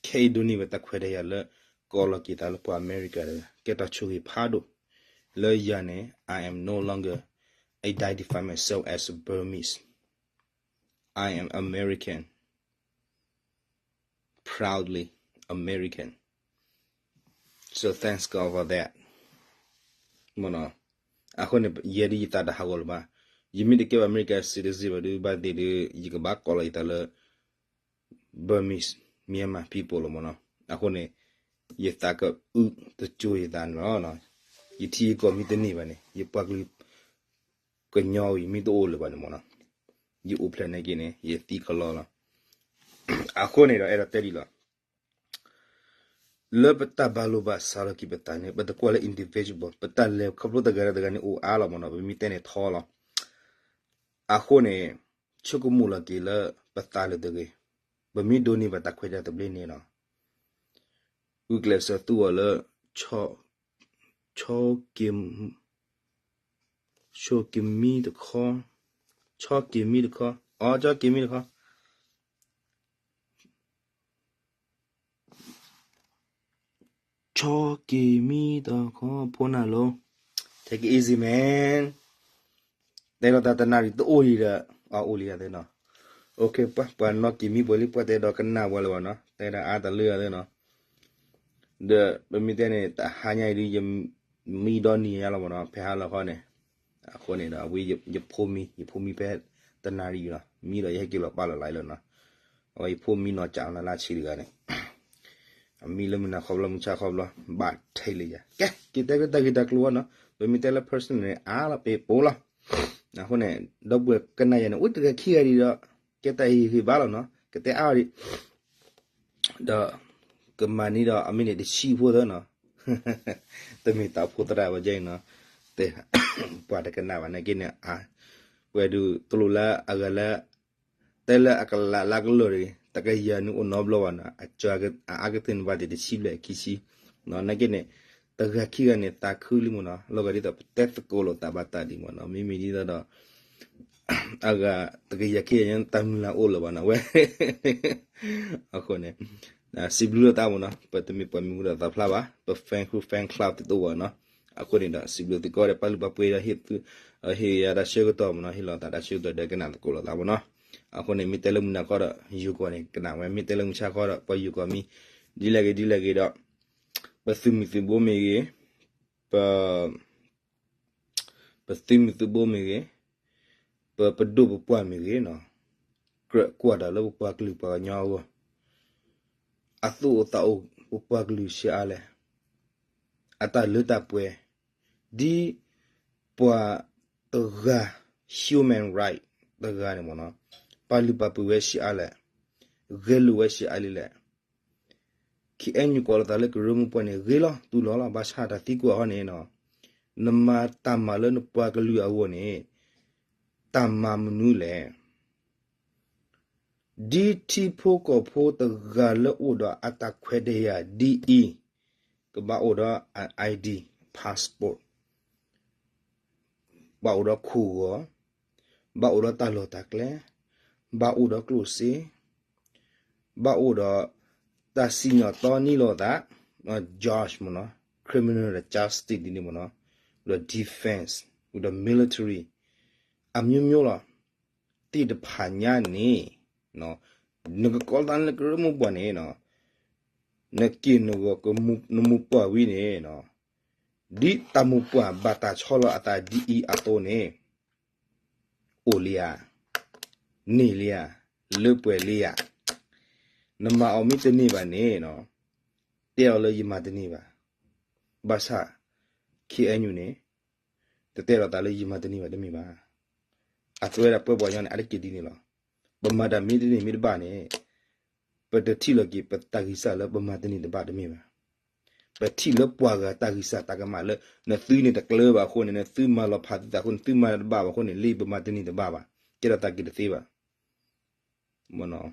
ခဲအံၤဒိးန့ၢ်ဝဲတၢ်ခွဲးတၢ်ယာ်လၢ ကအီလီၤက့ၤသးလၢပှၤအမဲရကၤတဂၤ ကဲတၢ်ဆိၣ်ဂ့ၤဖးဒိၣ် လၢယၤန့ၣ် I am no longer identify myself as a Burmese. I am American. Proudly American. So thanks God for that. မ့ၢ်နီၤ, အဃိန့ၣ် ယဲဒ်ယသးတဟးဂီၤလၢၤဘၣ်. ယမ့ၢ်တကဲဘၣ် American citizen ဘၣ်ဒီး ဘၣ်သ့ၣ်ဒီး ယကဘၣ်ကိးလီၤယသးလၢ Burmese, Myanmar people လီၤမ့ၢ်နီၤ. အဃိန့ၣ် ယသးကအုးတကၠိၤယသးန့ၣ်လီၤ. ယထံယကီၢ်မ့ၢ်တန့ၢ်ဘၣ်န့ၣ် ယပှၤကလုာ် ကညီအံၤမ့ၢ်တအိၣ်လၢၤဘၣ်န့ၣ်မ့ၢ်နီၤ, ယအိၣ်ဖျဲၣ်န့ၢ်က့ၤန့ၣ် ယသံကလီလီၤ. အဃိန့ၣ်ဒီး အဲၣ်ဒိးတဲဒ်လီၤ. လၢပတၢ်ဘၣ်လိာ်ဘၣ်စးလီၤက့ၤပသးန့ၣ် ပတကွၢ်လၢ individual ပတၢ်လဲၤခီဖျိတဂၤဒီးတဂၤန့ၣ်အိၣ်အါလီၤမ့ၢ်နီၤ, ပမ့ၢ်တဲန့ၣ်ထီလီၤ. အဃိန့ၣ် ဆိကမိၣ်လီၤက့ၤလၢပသးလၢတဂ့ၤ, ပမ့ၢ်ဒိးန့ၢ်ဘၣ်တၢ်ခွဲးတၢ်ယာ်သဘျ့န့ၣ်လီၤ. ဂုာ်ကျဲးစၢးသူအီၤလၢ ဆီက့ၤ ဆီက့ၤမံတခီ, ဆီက့ၤမံတခီ, အီ ဆီက့ၤမံတခီ, ဆီက့ၤမံတခီ, ဖိနၢ်လိၤ, take it easy man. တဲလီၤတၢ်တနၣ်ရံၣ်တအိၣ်လံဒီး, အအိၣ်လံယသ့ၣ်နီၤ. ပှၤနီၢ်က့ၤမံပှဲၤလံ ပှၤတဲဒီးကနၣ်ပှၤလၢၤဘၣ်နီၤ, တဲဒၣ်အါတလၢယသ့ၣ်နီၤ. ဒီးပမ့ၢ်တဲန့ၣ် တဟါညါအံၤဒုး ယမံဒီနံၤညါလီၤမ့ၢ်နီၤ, ဖဲဟါလီၤခီန့ၣ်, အဃိန့ၣ်ဒီး အဝဲယဖိမံ, ယဖိမံဖဲတနၣ်ရံၣ်လီၤ, မံဒီးယဟဲက့ၤလီၤပာ်လီၤလၢလီၤနီၤ. အဝဲယဖိမံနီၢ်ကၠးနီၤ လၢဆံးတဂၤန့ၣ် အမံလၢမုၢ်နၤခီဘျီ မုၢ်ဆါခီဘျီ ဘၣ်ထဲလံယၤ. ကဲ က့ၤတဲက့ၤတၢ်ဂ့ၢ်တၢ်ကျိၤအီၤနီၤ, ပမ့ၢ်တဲလၢ personal န့ၣ် အါလီၤပ့ၤပိာ်လီၤ. အဃိန့ၣ် ဒီပုၢ်ဝဲၢ်ကနၣ်ယၤန့ၣ် အိၣ်တဂၤခံဂၤဒံးဒီး ကဲတၢ်ဟ့ၣ်ဂံၢ်ဟ့ၣ်ဘါလီၤနီၤ, ကတဲအါအီၤဒံး ဒီး ကမၤန့ၢ်ဒီးအမ့ၢ်န့ၣ်တဆံဖိသၢနီၤ, တမ့ၢ်တၢ်ဖိသရၣ်ဝဲဒ်အံၤနီၤ, တဲ ပှၤတကနၣ်ဘၣ်နာ်က့န့ၣ် အါ, ပှၤဒုးတလိၣ်လၢအဂၤလၢ တဲလၢအကလးလၢကလၢာ်တဂ့ၤ, တကယၤနုာ်အိၣ်နီတဘျီဘၣ်နီၤ, အကၠီအအါကသ့ၣ်န့ၣ်ဘၣ်သ့ၣ်တဆံဘျဲၣ်ခံဆံ, နာ်က့န့ၣ် တဂၤခံဂၤန့ၣ် သးခုလံမ့ၢ်နီၤ, လီၤဂာ်ဒ်သိးပတဲသကိးလိာ်သးဘၣ်တၢ်ဒံးမ့ၢ်နီၤ, မ့မ့ၢ်ဒ်သိးဒီး အဂၤတကယၤခံဂၤညါတၢ်မုၢ်လၢ်အိၣ်လၢၤဘၣ်နီၤဝဲ, အဃိန့ၣ် စံးဘျုးလိာ်သးမ့ၢ်နီၤ, ပတမ့ၢ်ပှၤမံၤဟူဒီးသးဖျါဘၣ်, ပ fan ဃု fan club တအိၣ်ဘၣ်နီၤ, အဃိန့ၣ်ဒီး စံးဘျုးသုကိးဂၤဒဲး ပာ်လုၢ်ပာ်ပှ့ၤဒီး ဟ့ၣ်ယၤတၢ်ဆၢကတီၢ်မ့ၢ်နီၤ, ဟ့ၣ်လီၤသးတၢ်ဆၢကတီၢ်ဒီးကနၣ်သကိးလိာ်သးမ့ၢ်နီၤ, အဃိန့ၣ် မ့ၢ်တဲလၢမုၢ်နၤခီဒီး ယိၤကီၢ်န့ၣ် ကနၣ်ဝဲ, မ့ၢ်တဲလၢမုၢ်ဆါခီဒီး ပှၤယိၤကီၢ်မံၤ, ဒ်လဲၣ်ဂ့ၤဒ်လဲၣ်ဂ့ၤဒီး ပသုးမုၢ်သုးဘိမ့ၢ်ဂ့ၤ, ပ ပသုးမုၢ်သုးဘိမ့ၢ်ဂ့ၤ, ပပဒိၣ်ပပှၢ်မ့ၢ်ဂ့ၤနီၤ, ကြၢးကွၢ်တၢ်လၢပပှၤကလုာ်ပှၤကညီအဂီၢ်, အသူၣ်အိၣ်သးအိၣ်ပပှၤကလုာ်ဆံးအါလဲၣ်, အတၢ်လၢတၢ်ပှဲၤ, ဒ်ပှၤတဂၤ human right တဂၤန့ၣ်မ့ၢ်နီၤ, ပာ်လုၢ်ပာ်ပှ့ၤဝဲဆံးအါလဲၣ်, ဂဲၤလိာ်ဝဲဆံးအါလံလဲၣ် KNU ကိးလီၤသးလၢကရၢမိၢ်ပှၢ်န့ၣ် ဂ့ၤလီၤ တူၢ်လိာ်လီၤ, ဘၣ်ဆၣ်တၢ်သံကွၢ်ဟီန့ၣ်နီၤ, နမၤတၢ်မၤလၢနပှၤကလုာ်အဂီၢ်န့ၣ် တၢ်မၤမနုၤလဲၣ်. ဒ်ထံဖိကီၢ်ဖိတဂၤလၢအိၣ်ဒီးအတၢ်ခွဲးတၢ်ယာ်ဒ်အံၤ, ကဘၣ်အိၣ်ဒီး ID, passport, ဘၣ်အိၣ်ဒီးခိၣ်ဂီၤ, ဘၣ်အိၣ်ဒီးတၢ်လီၢ်တၢ်ကျဲ, ဘၣ်အိၣ်ဒီးကျိၣ်စ့, ဘၣ်အိၣ်ဒီးတၢ်စံၣ်ညီၣ်တီနံလိာ်သး, judge မ့ၢ်နီၤ, criminal ဒီး justice ဒ်န့ၣ်မ့ၢ်နီၤ, ဒီး defense, ဒီး military, အမျိုးမျိုးလီၤ. သ့ၣ်တဖၣ်ညါန့ၣ် နကကိးလၢကရၢမိၢ်ပှၢ်န့ၣ်, နက့ၢ်နဂီၤ နမိၢ်ပှၢ်ဝံၤန့ၣ်, ဒ်တၢ်မိၢ်ပှၢ်ဘၣ်တၢ်ဆီလီၤအသးဒ်အံၤအသိးန့ၣ်, အိၣ်လံဧါ, န့ၢ်လံဧါ, လၢပှဲၤလံဧါ. နမၤအီၤမ့ၢ်တန့ၢ်ဘၣ်န့ၣ်, တဲအီၤလၢယမၤတန့ၢ်ဘၣ်. ဘၣ်ဆၣ် KNU န့ၣ် တတဲလီၤသးလၢယမၤတန့ၢ်ဘၣ်တမ့ၢ်ဘၣ်. အသွဲဒၣ်ပှဲၤပှၤညီန့ၣ် အါတက့ၢ်ဒ်န့ၣ်လီၤ. ပမၤတၢ်မ့ၢ်တန့ၢ်မ့ၢ်တဘၣ်န့ၣ်, ပတထံၣ်လီၤက့ၤပတၢ်ဂံၢ်စၢ်လၢပမၤတန့ၢ်တဘၣ်တမ့ၢ်ဘၣ်. ပထံၣ်လၢပှၤဂၤတၢ်ဂံၢ်စၢ်တၢ်ကမၣ်လၢ နသုန့ၣ်တကျၢၤဘၣ်အဃိန့ၣ်, နသုမၤလီၤဖးသုသးအဃိန့ၣ်, သုမၤတဘၣ်ဘၣ်အဃိန့ၣ်, လၢပမၤတန့ၢ်တဘၣ်ဘၣ်. ကဲထီၣ်သးက့ၤတသ့ဘၣ်. မ့ၢ်နီၤ,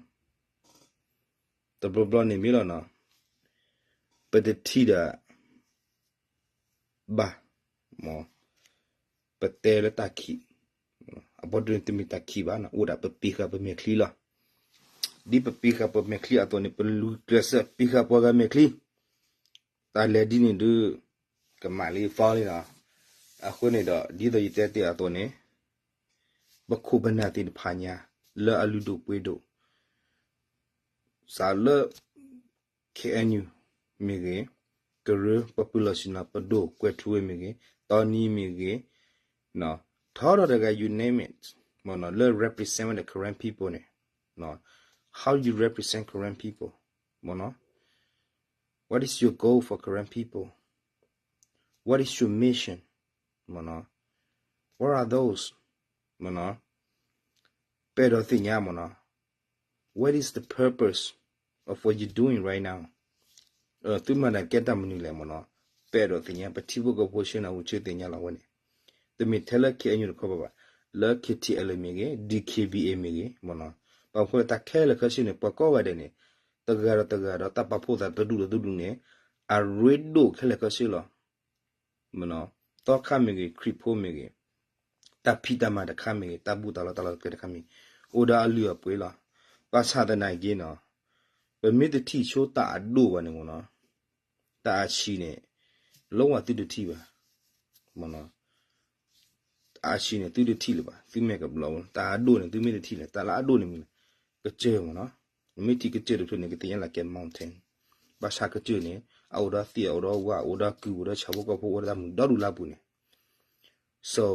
တဘျီဘျီန့ၣ်မ့ၢ်လီၤနီၤ, ပတထံၣ်ဒီး ဘၣ်, မ့ၢ်, ပတဲလၢတၢ်ခံး, အဘီတၢ်န့ၣ်တမ့ၢ်တၢ်ခံးဘၣ်နီၤ, အိၣ်ဒၣ်ပပံၤဃာ်ပမဲာ်ချံလီၤ. ဒ်ပပံၤဃာ်ပမဲာ်ချံအသိးန့ၣ် ပလူၤကျဲးစၢးပံၤဃာ်ပှၤဂၤမဲာ်ချံ, တၢ်လဲၤဒ်န့ၣ်ဒုး ကမၤလံ fall လံနီၤ. အဃိန့ၣ်ဒီး ဒ်သိးယတဲတ့ၢ်အသိးန့ၣ် ပခိၣ်ပနၢ်သ့ၣ်တဖၣ်ညါ လၢအလုၢ်ဒိၣ်ပှ့ၤဒိၣ် စးလၢ ခ့ၣ်အဲၣ်ယူၣ် မ့ၢ်ဂ့ၤ, ကရၢ ပပၢလီၢ်ဆ့ၣ်နီၤ ပဒိၣ်ကွဲးထူဝ့မ့ၢ်ဂ့ၤ, တီနံမ့ၢ်ဂ့ၤ, ထီထီၣ်တဂၤ you name it, မ့ၢ်နီၤ, လၢ represent the Karen people န့ၣ်, how you represent Karen people, မ့ၢ်နီၤ, what is your goal for Karen people, what is your mission, မ့ၢ်နီၤ, what are those, မ့ၢ်နီၤ, ပအဲၣ်ဒိးသ့ၣ်ညါ မ့ၢ်နီၤ, what is the purpose of what you doing right now, သုမၤတၢ်ကဲတၢ်မနုၤလဲၣ် မ့ၢ်နီၤ, ပအဲၣ်ဒိးသ့ၣ်ညါ ပထံဖိကီၢ်ဖိဆ့ၣ်နီၤ အိၣ်ဆူၣ်သ့ၣ်ညါလီၤဝဲန့ၣ်, တမ့ၢ်ထဲလၢ ခ့ၣ်အဲၣ်ယူၣ် တခီဘၣ်ဘၣ်, လၢ ခ့ၣ်ထံၣ်အဲလ်အ့ မ့ၢ်ဂ့ၤ, ဒံၣ်ခ့ၣ်ဘံၣ်အ့ မ့ၢ်ဂ့ၤ, မ့ၢ်နီၤ, ပှၤဖိလၢတၢ်ခဲလၢာ်ခဲဆ့န့ၣ် ပှၤကိးဂၤဒဲးန့ၣ် တဂၤဒီးတဂၤဒီးတၢ်ပာ်ဖှိၣ်သးတဒူၣ်ဒီးတဒူၣ်န့ၣ် အရ့ဒိၣ်ခဲလၢာ်ခဲဆ့လီၤ. မ့ၢ်နီၤ, သီခါမ့ၢ်ဂ့ၤ, ခရံာ်ဖိမ့ၢ်ဂ့ၤ, တၢ်ဖံးတၢ်မၤတခါမ့ၢ်ဂ့ၤ, တၢ်ဘူၣ်တၢ်လီတၢ်လီၢ်တကျဲတခါမ့ၢ်ဂ့ၤ, အိၣ်ဒီးအလုၢ်အပှ့ၤလီၤ. ဘၣ်ဆၣ်သနာ်က့နီၤ, ပမ့ၢ်တထံၣ်ဆိတၢ်အဒိၣ်ဘၣ်န့ၣ် မ့ၢ်နီၤ, တၢ်အဆံးန့ၣ် လီၤဝဲသုတထံၣ်ဘၣ်, မ့ၢ်နီၤ, တၢ်အဆံးန့ၣ် သုတထံၣ်လၢၤဘၣ်, သုမဲာ်ကဘျီး, တၢ်အဒိၣ်န့ၣ် သုမ့ၢ်တထံၣ်လၢၤ, တၢ်လၢအဒိၣ်န့ၣ်မ့ၢ်လဲၣ်, ကစၢၢ် မ့ၢ်နီၤ, နမ့ၢ်ထံၣ်ကစၢၢ်တဖျၢၣ်န့ၣ် ကသ့ၣ်ညါလၢကဲ mountain, ဘၣ်ဆၣ်ကစၢၢ်န့ၣ် အအိၣ်ဒီးသ့ၣ် အအိၣ်ဒီးဝၣ် အအိၣ်ဒီးကုၢ် အအိၣ်ဒီးဆၣ်ဖိကီၢ်ဖိ အိၣ်ဒီးတၢ်မုာ်ဒီဒူၣ်လၢအပူၤန့ၣ်, so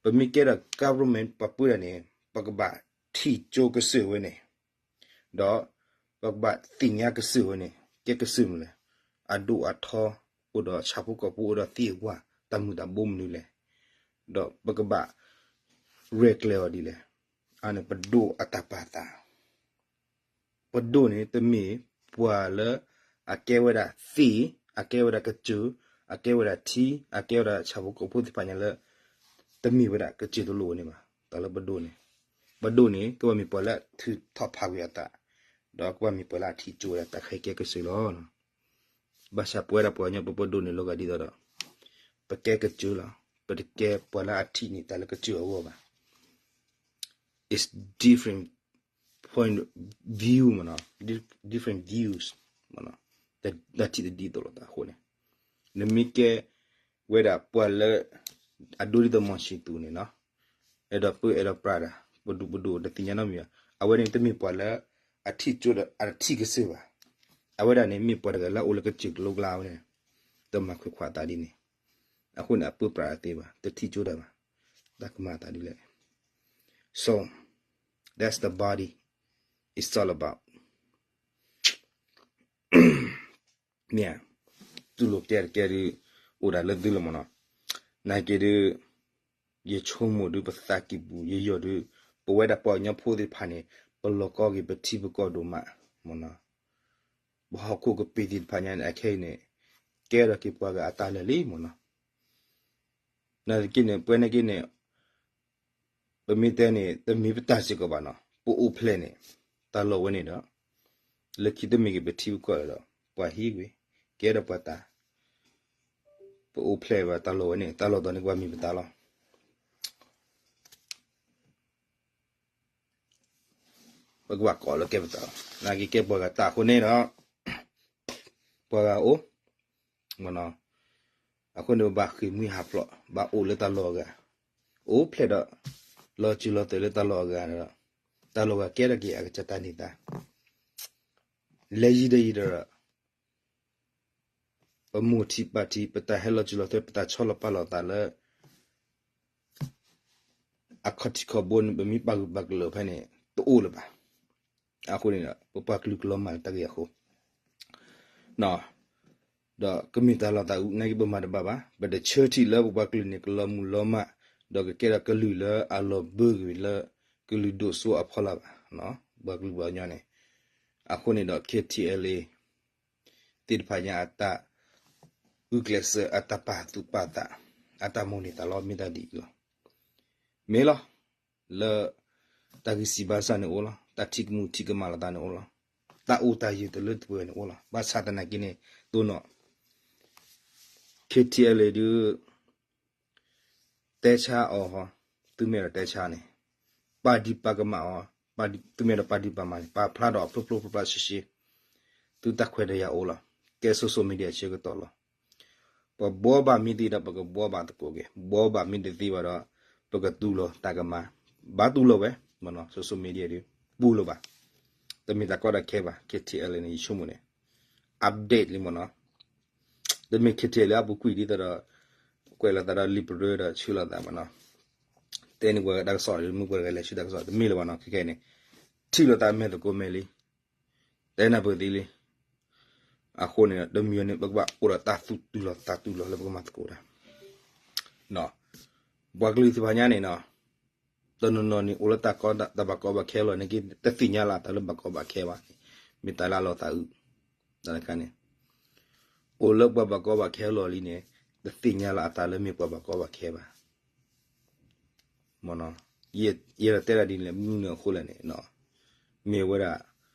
ပမ့ၢ်ကဲဒီး government ပှၤပၢတၢ်န့ၣ် ပကဘၣ်ထံၣ်ကၠိကစၢၢ်ဝဲန့ၣ်, ဒီးပကဘၣ်သ့ၣ်ညါကစၢၢ်ဝဲန့ၣ် ကဲကစၢၢ်မနုၤလဲၣ်, အဒိၣ်အထီ အိၣ်ဒီးဆၣ်ဖိကီၢ်ဖိ အိၣ်ဒီးသ့ၣ်ဝၣ် တၢ်မုာ်တၢ်ဘိမနုၤလဲၣ်, ဒီးပကဘၣ်ရဲၣ်ကျဲၤအီၤဒ်လဲၣ်, အန့ၣ်ပဒိၣ်အတၢ်ပာ်သး ပဒိၣ်န့ၣ် တမ့ၢ်ပှၤလၢအကဲဝဲဒၣ်သ့ၣ်, အကဲဝဲဒၣ်ကစၢၢ်, အကဲဝဲဒၣ်ထံ, အကဲဝဲဒၣ်ဆၣ်ဖိကီၢ်ဖိသ့ၣ်တဖၣ်ညါလၢ တမ့ၢ်ဝဲဒၣ်ကစၢၢ်တလိၣ်ဝဲန့ၣ်ဘၣ်. တၢ်လၢပဒိၣ်န့ၣ်, ပဒိၣ်န့ၣ် ကဘၣ်မ့ၢ်ပှၤလၢအထုးထီၣ်ဖးကွံာ်အသး, ဒီးကဘၣ်မ့ၢ်ပှၤလၢအထံၣ်ကၠိဝဲဒၣ်တၢ်ခဲကဲကစၢၢ်လီၤ. ဘၣ်ဆၣ်ပဝဲဒၣ်ပှၤကညီပပဒိၣ်န့ၣ် လီၤဂာ်ဒ်သိးဒီး ပကဲကစၢၢ်လီၤ. ပတကဲပှၤလၢအထံၣ်န့ၢ်တၢ်လၢကစၢၢ်အဂီၢ်ဘၣ်. It's different point of view မ့ၢ်နီၤ, different views မ့ၢ်နီၤ, တၢ်ထံၣ်တဒ်သိးလိာ်သးအဃိန့ၣ်, နမ့ၢ်ကဲဝဲဒၣ်ပှၤလၢ အဒိဒ်သိးမီၢ်ဆံသူးန့ၣ်နီၤ, အဲၣ်ဒိးပၢအဲၣ်ဒိးပြးတၢ် ပဒူၣ်ပဒိၣ်တသ့ၣ်ညါနီတမံၤဘၣ်. အဝဲန့ၣ်တမ့ၢ်ပှၤလၢ အထံၣ်ကၠိဒီးအတထံၣ်ကစၢၢ်ဘၣ်. အဝဲဒၣ်န့ၣ်မ့ၢ်ပှၤတဂၤလၢအအိၣ်လၢကစၢၢ်ကလိကျါဝဲန့ၣ်, တမၤခွဲးခွါအသးဒ်န့ၣ်, အဃိန့ၣ် အပၢပြးတၢ်သ့ဘၣ်, တထံၣ်ကၠိတၢ်ဘၣ်, တၢ်ကမၤအသးဒ်လဲၣ်. So that's the body it's all about. မ့ၢ်ဧါ, တူၢ်လိာ်ကဲတကဲဒုး အိၣ်ဒၣ်လၢသုလီၤမ့ၢ်နီၤ. နာ်က့ဒုး ယဆိကမိၣ်ဒုး ပသးကံၢ်ပူၤ ယယီၢ်ဒုး ပဝဲဒၣ်ပှၤကညီဖိသ့ၣ်တဖၣ်န့ၣ် ပလီၢ်ကီက့ၤပထံပကီၢ်ဒိၣ်မးမ့ၢ်နီၤ. ပဟီၣ်ခိၣ်ကပ့ၤသ့ၣ်တဖၣ်ညါန့ၣ် အခဲအံၤန့ၣ် ကဲထီၣ်က့ၤပှၤဂၤအတၢ်လၢာ်လံမ့ၢ်နီၤ. နာ်သက့န့ၣ် ပဝဲနာ်က့န့ၣ် ပမ့ၢ်တဲန့ၣ် တမ့ၢ်ပတၢ်စ့ၢ်ကီးဘၣ်နီၤ, ပအိၣ်ဖျဲၣ်န့ၣ် တၢ်လီၢ်ဝဲန့ၣ်ဒီး လၢခံတမ့ၢ်က့ၤပထံပကီၢ်ဒီး ပှၤဟံးကွံာ် ကဲဒီးပှၤတၢ်, ပအိၣ်ဖျဲၣ်ဘၣ်တၢ်လီၢ်ဝဲန့ၣ် တၢ်လီၢ်သီန့ၣ် ကဘၣ်မ့ၢ်ပတၢ်လီၢ်, ပကဘၣ်ကိးလၢကဲပတၢ်လီၢ်, နာ်က့ကဲပှၤဂၤတၢ်အဃိန့ၣ်ဒီး ပှၤဂၤအိၣ် မ့ၢ်နီၤ, အဃိန့ၣ် ပဘၣ်ဃ့ၢ်မှံဟးဖျိး ဘၣ်အိၣ်လၢတၢ်လီၢ်အဂၤ, အိၣ်ဖျဲၣ်ဒီး လီၤစၢၤလီၤသွဲၣ်လၢတၢ်လီၢ်အဂၤဒီး တၢ်လီၢ်ဂၤကဲထီၣ်က့ၤအကစၢ်တၢ်န့ၢ်သါ, လဲၤယံၤဒီးယံၤဒီး ပမိၢ်ထံးပၢ်ထံး ပတၢ်ဟဲလီၤစၢၤလီၤသွဲၣ် ပတၢ်ဆီလီၤပာ်လီၤသးလၢ အခီၣ်ထံးခီၣ်ဘိန့ၣ် ပမ့ၢ်ပာ်ဂၢၢ်ပာ်ကျၢၤဖဲန့ၣ် တအိၣ်လၢၤဘၣ်. အဃိန့ၣ်ဒီး ပပှၤကလုာ်ကလီၤမၢ်လၢတၢ်ဂ့ၢ်အဃိ ဒီးကမ့ၢ်တၢ်လီၤသးအုး နာ်က့ပမၤတဘၣ်ဘၣ်, ပတဆၢထံၣ်လၢပပှၤကလုာ်န့ၣ် ကလီၤမုၢ်လီၤမၢ် ဒီးကကဲထီၣ်ကလုာ်လၢအလီၤဘၢကွံာ်လၢ ကလုာ်ဒိၣ်စိအဖီလာ်ဘၣ်, ပှၤကလုာ်ပှၤကညီန့ၣ်. အဃိန့ၣ်ဒီး ခ့ၣ်ထံၣ်အဲလ်အ့ သ့ၣ်တဖၣ်ညါအတၢ်ဂုာ်ကျဲးစၢး အတၢ်ပာ်သူၣ်ပာ်သး အတၢ်မိၣ်န့ၢ်သးလီ မ့ၢ်တၢ်ဒ်အံၤလီၤ. မ့ၢ်လီၤ. လၢတၢ်ဂံၢ်စၢ်ဘါစၢ်န့ၣ်အိၣ်လီၤ, တၢ်ထံၣ်ကမူၣ်ထံၣ်ကမၣ်လိာ်သးန့ၣ်အိၣ်လီၤ, တၢ်အိၣ်တၢ်ယၢၤတလၢတပှဲၤန့ၣ်အိၣ်လီၤ. ဘၣ်ဆၣ်သနာ်က့န့ၣ် တိၢ်နီၣ် ခ့ထံအဲလ်အ့ဒုး တဲဆါအီၤ, သုမ့ၢ်ဒီးတဲဆါန့ၣ်, ပာ်ဒံးပာ်ကမၣ်အီၤ, သုမ့ၢ်ဒီးပာ်ဒံးပာ်မၤန့ၣ် ပာ်ဖျါဒီးအဖျိဖျိဖျါဖျါရှဲရှဲ, သုတၢ်ခွဲးတၢ်ယာ်အိၣ်လီၤ. ကဲ social media ဆၢကတီၢ်လီၤ. ပဘှီဘၣ်မ့ၢ်သ့ဒီး ပကဘှီဘၣ်သကိးက့ၤ, ဘှီဘၣ်မ့ၢ်တသ့ဘၣ်ဒီး ပကတူၢ်လိာ်တၢ်ကမၣ်, ဘၣ်တူၢ်လိာ်ဝဲ, မ့ၢ်နီၤ, social media ဒုး ပူၤလိာ်ဘၣ်, တမ့ၢ်တၢ်ကီတၢ်ခဲဘၣ်, ခ့ထံအဲလ်အ့န့ၣ် ယဆိကမိၣ်န့ၣ် update လံ မ့ၢ်နီၤ. တမ့ၢ် ခ့ထံအဲလ်အ့ အပူၤကွံာ်ဒ်သိးဒီး ကွဲးလိာ်သးဒီးလံာ်ပရၢဒီးဆှၢလိာ်သး မ့ၢ်နီၤ, တဲန့ၣ်ပှၤတၢ်ကစီၣ်ဒီး မ့ၢ်ပှၤတဂၤလဲၤဆှၢတၢ်ကစီၣ် တမ့ၢ်လၢၤဘၣ်နီၤ, ခဲခဲန့ၣ် ထံၣ်လိာ်သးမဲာ်သကိးမဲာ်လံ, တဲနၢ်ပၢၢ်သ့လံ. အဃိန့ၣ် တမံၤန့ၣ် ပကဘၣ်အိၣ်ဒီးတၢ်သူၣ်တုၤလီၤသးတုၤလီၤလၢပကမၤသကိးတၢ် ပှၤကလုာ်သ့ၣ်တဖၣ်ညါန့ၣ်နီၤ, တနီၤနီၤန့ၣ် အိၣ်လၢတၢ်ကီတၢ်ဘၣ်ကီဘၣ်ခဲလီၤန့ၣ်က့ တသ့ၣ်ညါလၢအသးလၢဘၣ်ကီဘၣ်ခဲဘၣ်န့ၣ်, မ့ၢ်တၢ်လၢအလီၤသးအုး, တၢ်တခါန့ၣ် အိၣ်လၢပှၤဘၣ်ကီဘၣ်ခဲလီၤလံန့ၣ် တသ့ၣ်ညါလၢအသးလၢမ့ၢ်ပှၤဘၣ်ကီဘၣ်ခဲဘၣ် ယအဲၣ်ဒိးတဲဒၣ်ဒ်န့ၣ်လၢမနုၤအဃိလဲၣ်န့ၣ်, မ့ၢ်ဝဲဒၣ်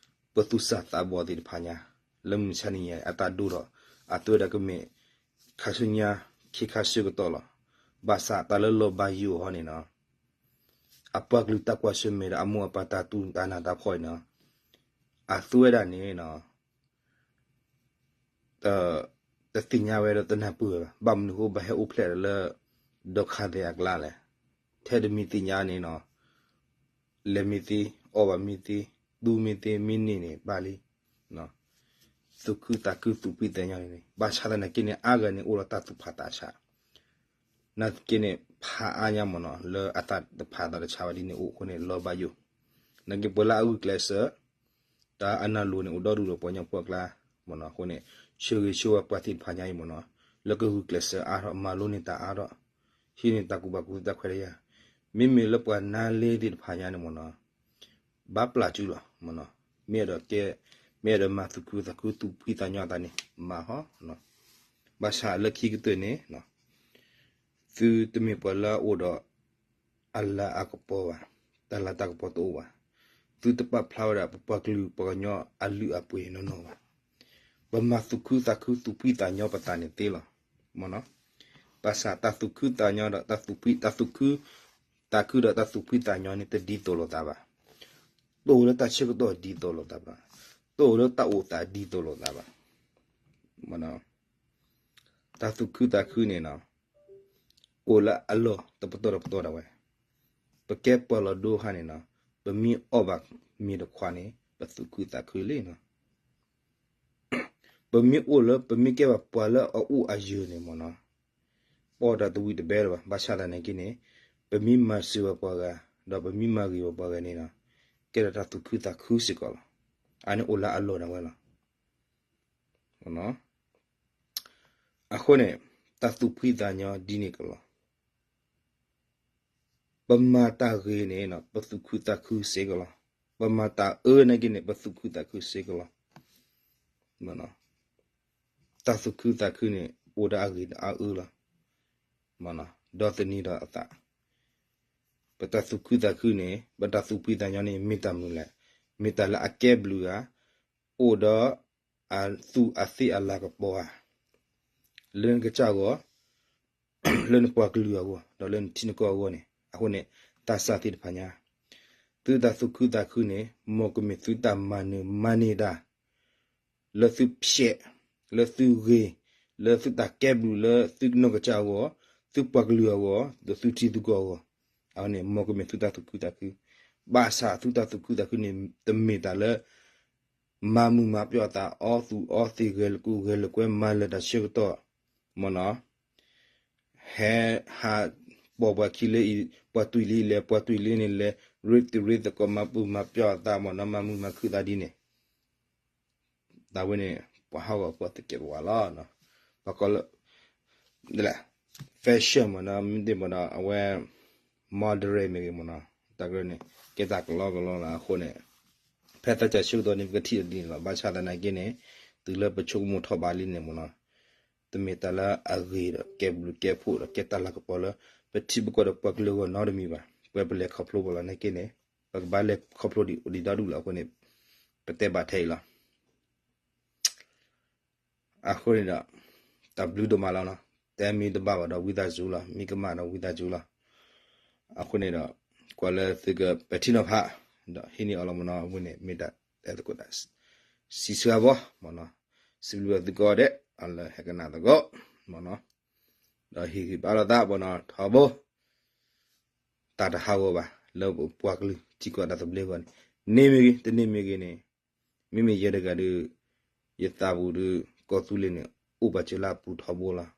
ပသူၣ်စၢ်သးဘီၣ်သ့ၣ်တဖၣ်ညါ လၢမုၢ်ဆါနံၤညါအတၢ်ဒိၣ်ထီၣ် အသုဝဲဒၣ်ကမ့ၢ် ခါဆူညါ ခ့ခါဆၢကတီၢ်လီၤ. ဘၣ်ဆၣ်တၢ်လၢလီၤဘၣ်ယိၣ်အီၤန့ၣ်နီၤ, အပှၤကလုာ်တၢ်ကွၢ်ဆၢၣ်မဲာ်ဒီးအမိၢ်အပၢ်တၢ်တူၢ်တၢ်နးတၢ်ဖှီၣ်အံၤနီၤ, အသုဝဲဒၣ်န့ၣ် တသ့ၣ်ညါဝဲဒီးတနၢ်ပၢၢ်ဝဲဘၣ်. ဘၣ်မနုၤအဃိဘၣ်ဟဲအိၣ်ဖျဲၣ်ဒီးလၢ ဒီခါသဲးအကျါလဲၣ်. ထဲတမံၤသ့ၣ်ညါန့ၣ်နီၤ, လဲၤမ့ၢ်သ့, အီၣ်ဘၣ်မ့ၢ်သ့, သူမ့ၢ်သ့ မ့ၢ်န့ၢ်န့ၣ်ဘၣ်လံ. သူၣ်ခုသးခုသူၣ်ဖှံသးညီန့ၣ်, ဘၣ်ဆၣ်သနာ်က့န့ၣ် အါဂၤန့ၣ်အိၣ်ဒီးတၢ်သူၣ်ဖးသးဆး နာ်သက့န့ၣ် ဖးအါညါမ့ၢ်နီၤ လၢအသးတဖးသးတဆးဘၣ်ဒ်န့ၣ်အိၣ်အဃိန့ၣ် လီၤဘၣ်ယိၣ်. နာ်သက့ပှၤလၢအဂုာ်ကျဲးစၢး တၢ်အနၢ်လိၤန့ၣ် အိၣ်ဒီဒူၣ်ဒီးပှၤကညီဖိအကျါမ့ၢ်နီၤ. အဃိန့ၣ် ဆၢဂ့ၤဆၢဝါပှၤသ့ၣ်တဖၣ်ညါအံၤမ့ၢ်နီၤ လၢကဂုာ်ကျဲးစၢးအါထီၣ် မၤလိန့ၢ်တၢ်အါထီၣ် ဟံးန့ၢ်တၢ်ကူၣ်ဘၣ်ကူၣ်သ့တၢ်ခွဲးတၢ်ယာ်. မ့မ့ၢ်လၢပှၤနါလ့သ့ၣ်တဖၣ်ညါန့ၣ်မ့ၢ်နီၤ ဘၣ်ပျၢ်စုလီၤမ့ၢ်နီၤ. မ့ၢ်အဲၣ်ဒိးကဲ မ့ၢ်အဲၣ်ဒိးမၤသူၣ်ခုသးခုသူၣ်ဖှံသးညီအသးန့ၣ် မၤဟီ. ဘၣ်ဆၣ်လၢခံကတၢၢ်န့ၣ် သုတမ့ၢ်ပှၤလၢအအိၣ်ဒီး အလၤအကပီၤဘၣ်, တၢ်လၤတၢ်ကပီၤတအိၣ်ဘၣ်. သုတပာ်ဖျါဝဲဒၣ်ပပှၤကလုာ်ပှၤကညီအလုၢ်အပှ့ၤနီၢ်နီၢ်ဘၣ်. ပမၤသူၣ်ခုသးခုသူၣ်ဖှံသးညီပသးန့ၣ်သ့လီၤ. မ့ၢ်နီၤ, ဘၣ်ဆၣ်တၢ်သူၣ်ခုသးညီဒီးတၢ်သူၣ်ဖှံ တၢ်သူၣ်ခုသးခုဒီးတၢ်သူၣ်ဖှံသးညီန့ၣ် တဒ်သိးလိာ်သးဘၣ်. တအိၣ်လၢတၢ်ဆၢကတီၢ်ဒ်သိးလိာ်သးဘၣ်. တအိၣ်လၢတၢ်အိၣ်သးဒ်သိးလိာ်သးဘၣ်. မ့ၢ်နီၤ, တၢ်သူၣ်ခုသးခုန့ၣ်နီၤ အိၣ်လၢအလီၢ်တပတီၢ်တပတီၢ်ဒၣ်ဝဲ. ပကဲပှၤလီၤဒိဟါန့ၣ်နီၤ, ပမ့ၢ်အီၣ်ဘၣ်မ့ၤတခွးန့ၣ် ပသူၣ်ခုသးခုလံနီၤ. ပမ့ၢ်အိၣ်လၢ ပမ့ၢ်ကဲဘၣ်ပှၤလၢအအိၣ်အယၢၤန့ၣ်မ့ၢ်နီၤ, ပအီၣ်တၢ်တဝံၤတဘဲလၢၤဘၣ်. ဘၣ်ဆၣ်သနာ်က့န့ၣ် ပမ့ၢ်မၤစၢၤဘၣ်ပှၤဂၤ ဒီးပမ့ၢ်မၤဂ့ၤဘၣ်ပှၤဂၤန့ၣ်နီၤ, ကဲထီၣ်တၢ်သူၣ်ခုသးခုစ့ၢ်ကီးလီၤ. အန့ၣ်အိၣ်လၢအလီၢ်ဒၣ်ဝဲလီၤ. အဃိန့ၣ် တၢ်သူၣ်ဖှံသးညီဒ်န့ၣ်ကလီၤ. ပမၤတၢ်ဂ့ၤန့ၣ် ပသူၣ်ခုသးခုစ့ၢ်ကီးလီၤ. ပမၤတၢ်အၢနာ်က့န့ၣ် ပသူၣ်ခုသးခုစ့ၢ်ကီးလီၤ. တၢ်သူၣ်ခုသးခုန့ၣ် အိၣ်ဒီးအဂ့ၤဒီးအအၢလီၤ. ဒီးသန့ၤဒီးအသး, ပတၢ်သူၣ်ခုသးခုန့ၣ် ပတၢ်သူၣ်ဖှံသးညီန့ၣ် မ့ၢ်တၢ်မနုၤလဲၣ်. မ့ၢ်တၢ်လၢအကဲဘျုးဧါ, အိၣ်ဒီးအသူၣ်အသ့ၣ်အလၤကပီၤဧါ, လၢနကစၢ်အဂီၢ်, လၢနပှၤကလုာ်အဂီၢ်, ဒီးလၢနထံနကီၢ်အဂီၢ်န့ၣ်. အဃိန့ၣ် သးစၢ်သ့ၣ်တဖၣ်ညါ, သုတၢ်သူၣ်ခုသးခုန့ၣ် မ်ကမ့ၢ်သုတၢ်မၤနၢၤမၤန့ၢ်တၢ် လၢသုဖျဲး, လၢသုဂ့ၤ, လၢသုတၢ်ကဲဘျုးလၢသုနီၢ်ကစၢ်အဂီၢ်, သုပှၤကလုာ်အဂီၢ်, ဒီးသုထံသုကီၢ်အဂီၢ်, အဝဲန့ၣ် မ်ကမ့ၢ်သုတၢ်သူၣ်ခုသးခု. ဘၣ်ဆၣ်သုတၢ်သူၣ်ခုသးခုန့ၣ် တမ့ၢ်တၢ်လၢ မၤမုာ်မၤပျီၢ်သး အီသူၣ်အီသံး ဂဲၤလိာ်ကူဂဲၤလိာ်ကွဲ မၤလၢာ်တၢ်ဆၢကတီၢ်, မ့ၢ်နီၤ, ဟဲဟးပိာ်ပှၤခံလၢအံၤ, ပှၤတွံၢ်လံလဲၤ, ပှၤတွံၢ်လံန့ၣ်လဲၤ, ရ့သံးရ့သကိး မၤပူၤမၤပျီၢ်အသး မ့ၢ်နီၤ, မၤမုာ်မၤခုၣ်သးဒ်န့ၣ် တၢ်ဝဲန့ၣ် ပှၤဟးဂီၤပှၤသကဲးပဝးလီၤ. ပှၤကိးလၢ fashion မ့ၢ်နီၤ, မ့ၢ်သ့ၣ်မ့ၢ်နီၤ အဝဲ moderate မ့ၢ်ဂ့ၤမ့ၢ်နီၤ, တၢ်ကရၢန့ၣ် ကဲတၢ်ကလီကလီလီၤ. အဃိန့ၣ် ဖဲသးစၢ်ဆၢကတီၢ်န့ၣ် ပကထံၣ်လီၤဒ်န့ၣ်လီၤ. ဘၣ်ဆၣ်သနာ်က့န့ၣ် တုၤလၢပဆိကမိၣ်ထီၣ်ဘးလံန့ၣ်မ့ၢ်နီၤ, တမ့ၢ်တၢ်လၢအဂ့ၤဒီးကဲဘျုးကဲဖှိၣ်ဒီးကဲတၢ်လၤကပီၤလၢ ပထံပကီၢ်ဒီးပှၤကလုာ်အဂီၢ်နီတမံၤဘၣ်. ပဝဲပလဲၤခီဖျိဘၣ်လီၤနာ်က့န့ၣ်, ပကဘၣ်လဲၤခီဖျိဒံးအိၣ်ဒံးဒီဒူၣ်လီၤ. အဃိန့ၣ် ပတဲဘၣ်ထဲအံၤလီၤ. အဃိန့ၣ်ဒီး တၢ်ဘျုးဒိၣ်မးလီၤနီၤ. တဲမ့ၢ်တဘၣ်ဘၣ်ဒီးဝံသးစူၤလီၤ, မ့ၢ်ကမၣ်ဒီးဝံသးစူၤလီၤ. အဃိန့ၣ်ဒီး ကွၢ်လၢသုကပဲာ်ထံနီၤဖး ဒီးဟံးန့ၢ်အီၤလီၤမ့ၢ်နီၤ. အဝဲန့ၣ် မ့ၢ်တၢ်တဲသကိးတၢ် စံးဆၢအဘီမ့ၢ်နီၤ. စံးဘျုးဘၣ်သုကိးဂၤဒဲး အလၢဟဲကနၣ်သကိးမ့ၢ်နီၤ. ဒီးဟ့ၣ်ဂံၢ်ဘါလိာ်သးဘၣ်နီၤ ထီဘိ တၢ်တဟးဂီၤဘၣ် လၢပပှၤကလုာ်ထံကီၢ်တၢ်သဘျ့အဂီၢ်န့ၣ်, န့ၢ်မ့ၢ်ဂ့ၤ တန့ၢ်မ့ၢ်ဂ့ၤန့ၣ်, မ့မ့ၢ်ယဲတဂၤဒီး ယသးပူၤဒီး ကီၢ်သူလ့ၤန့ၣ် အိၣ်ပာ်စၢၤလၢအပူၤထီဘိလီၤ.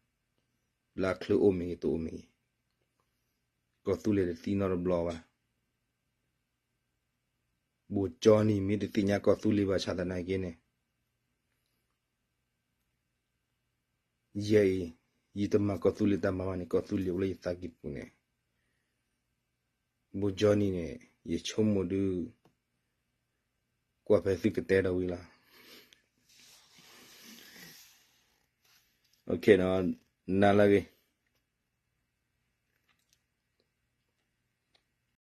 လၢအချၢအိၣ်မ့ၢ်ဂ့ၤ တအိၣ်မ့ၢ်ဂ့ၤ, ကီၢ်သူလ့ၤတသံနီတဘျီဘၣ်. ဘိၣ်ကၠီနံၤ မ့ၢ်တသ့ၣ်ညါကီၢ်သူလ့ၤဘၣ်ဆၣ်သနာ်က့န့ၣ် ယဲအံၤ ယတမၤကီၢ်သူလ့ၤတၢ်မၤဘၣ်န့ၣ် ကီၢ်သူလ့ၤအိၣ်လၢယသးကံၢ်ပူၤန့ၣ်, ဘိၣ်ကၠီနံၤန့ၣ် ယဆိကမိၣ်ဒုး ကွၢ်ဖဲသုကတဲဒီးဝံၤလီၤ. နၤလၢအဂ့ၤ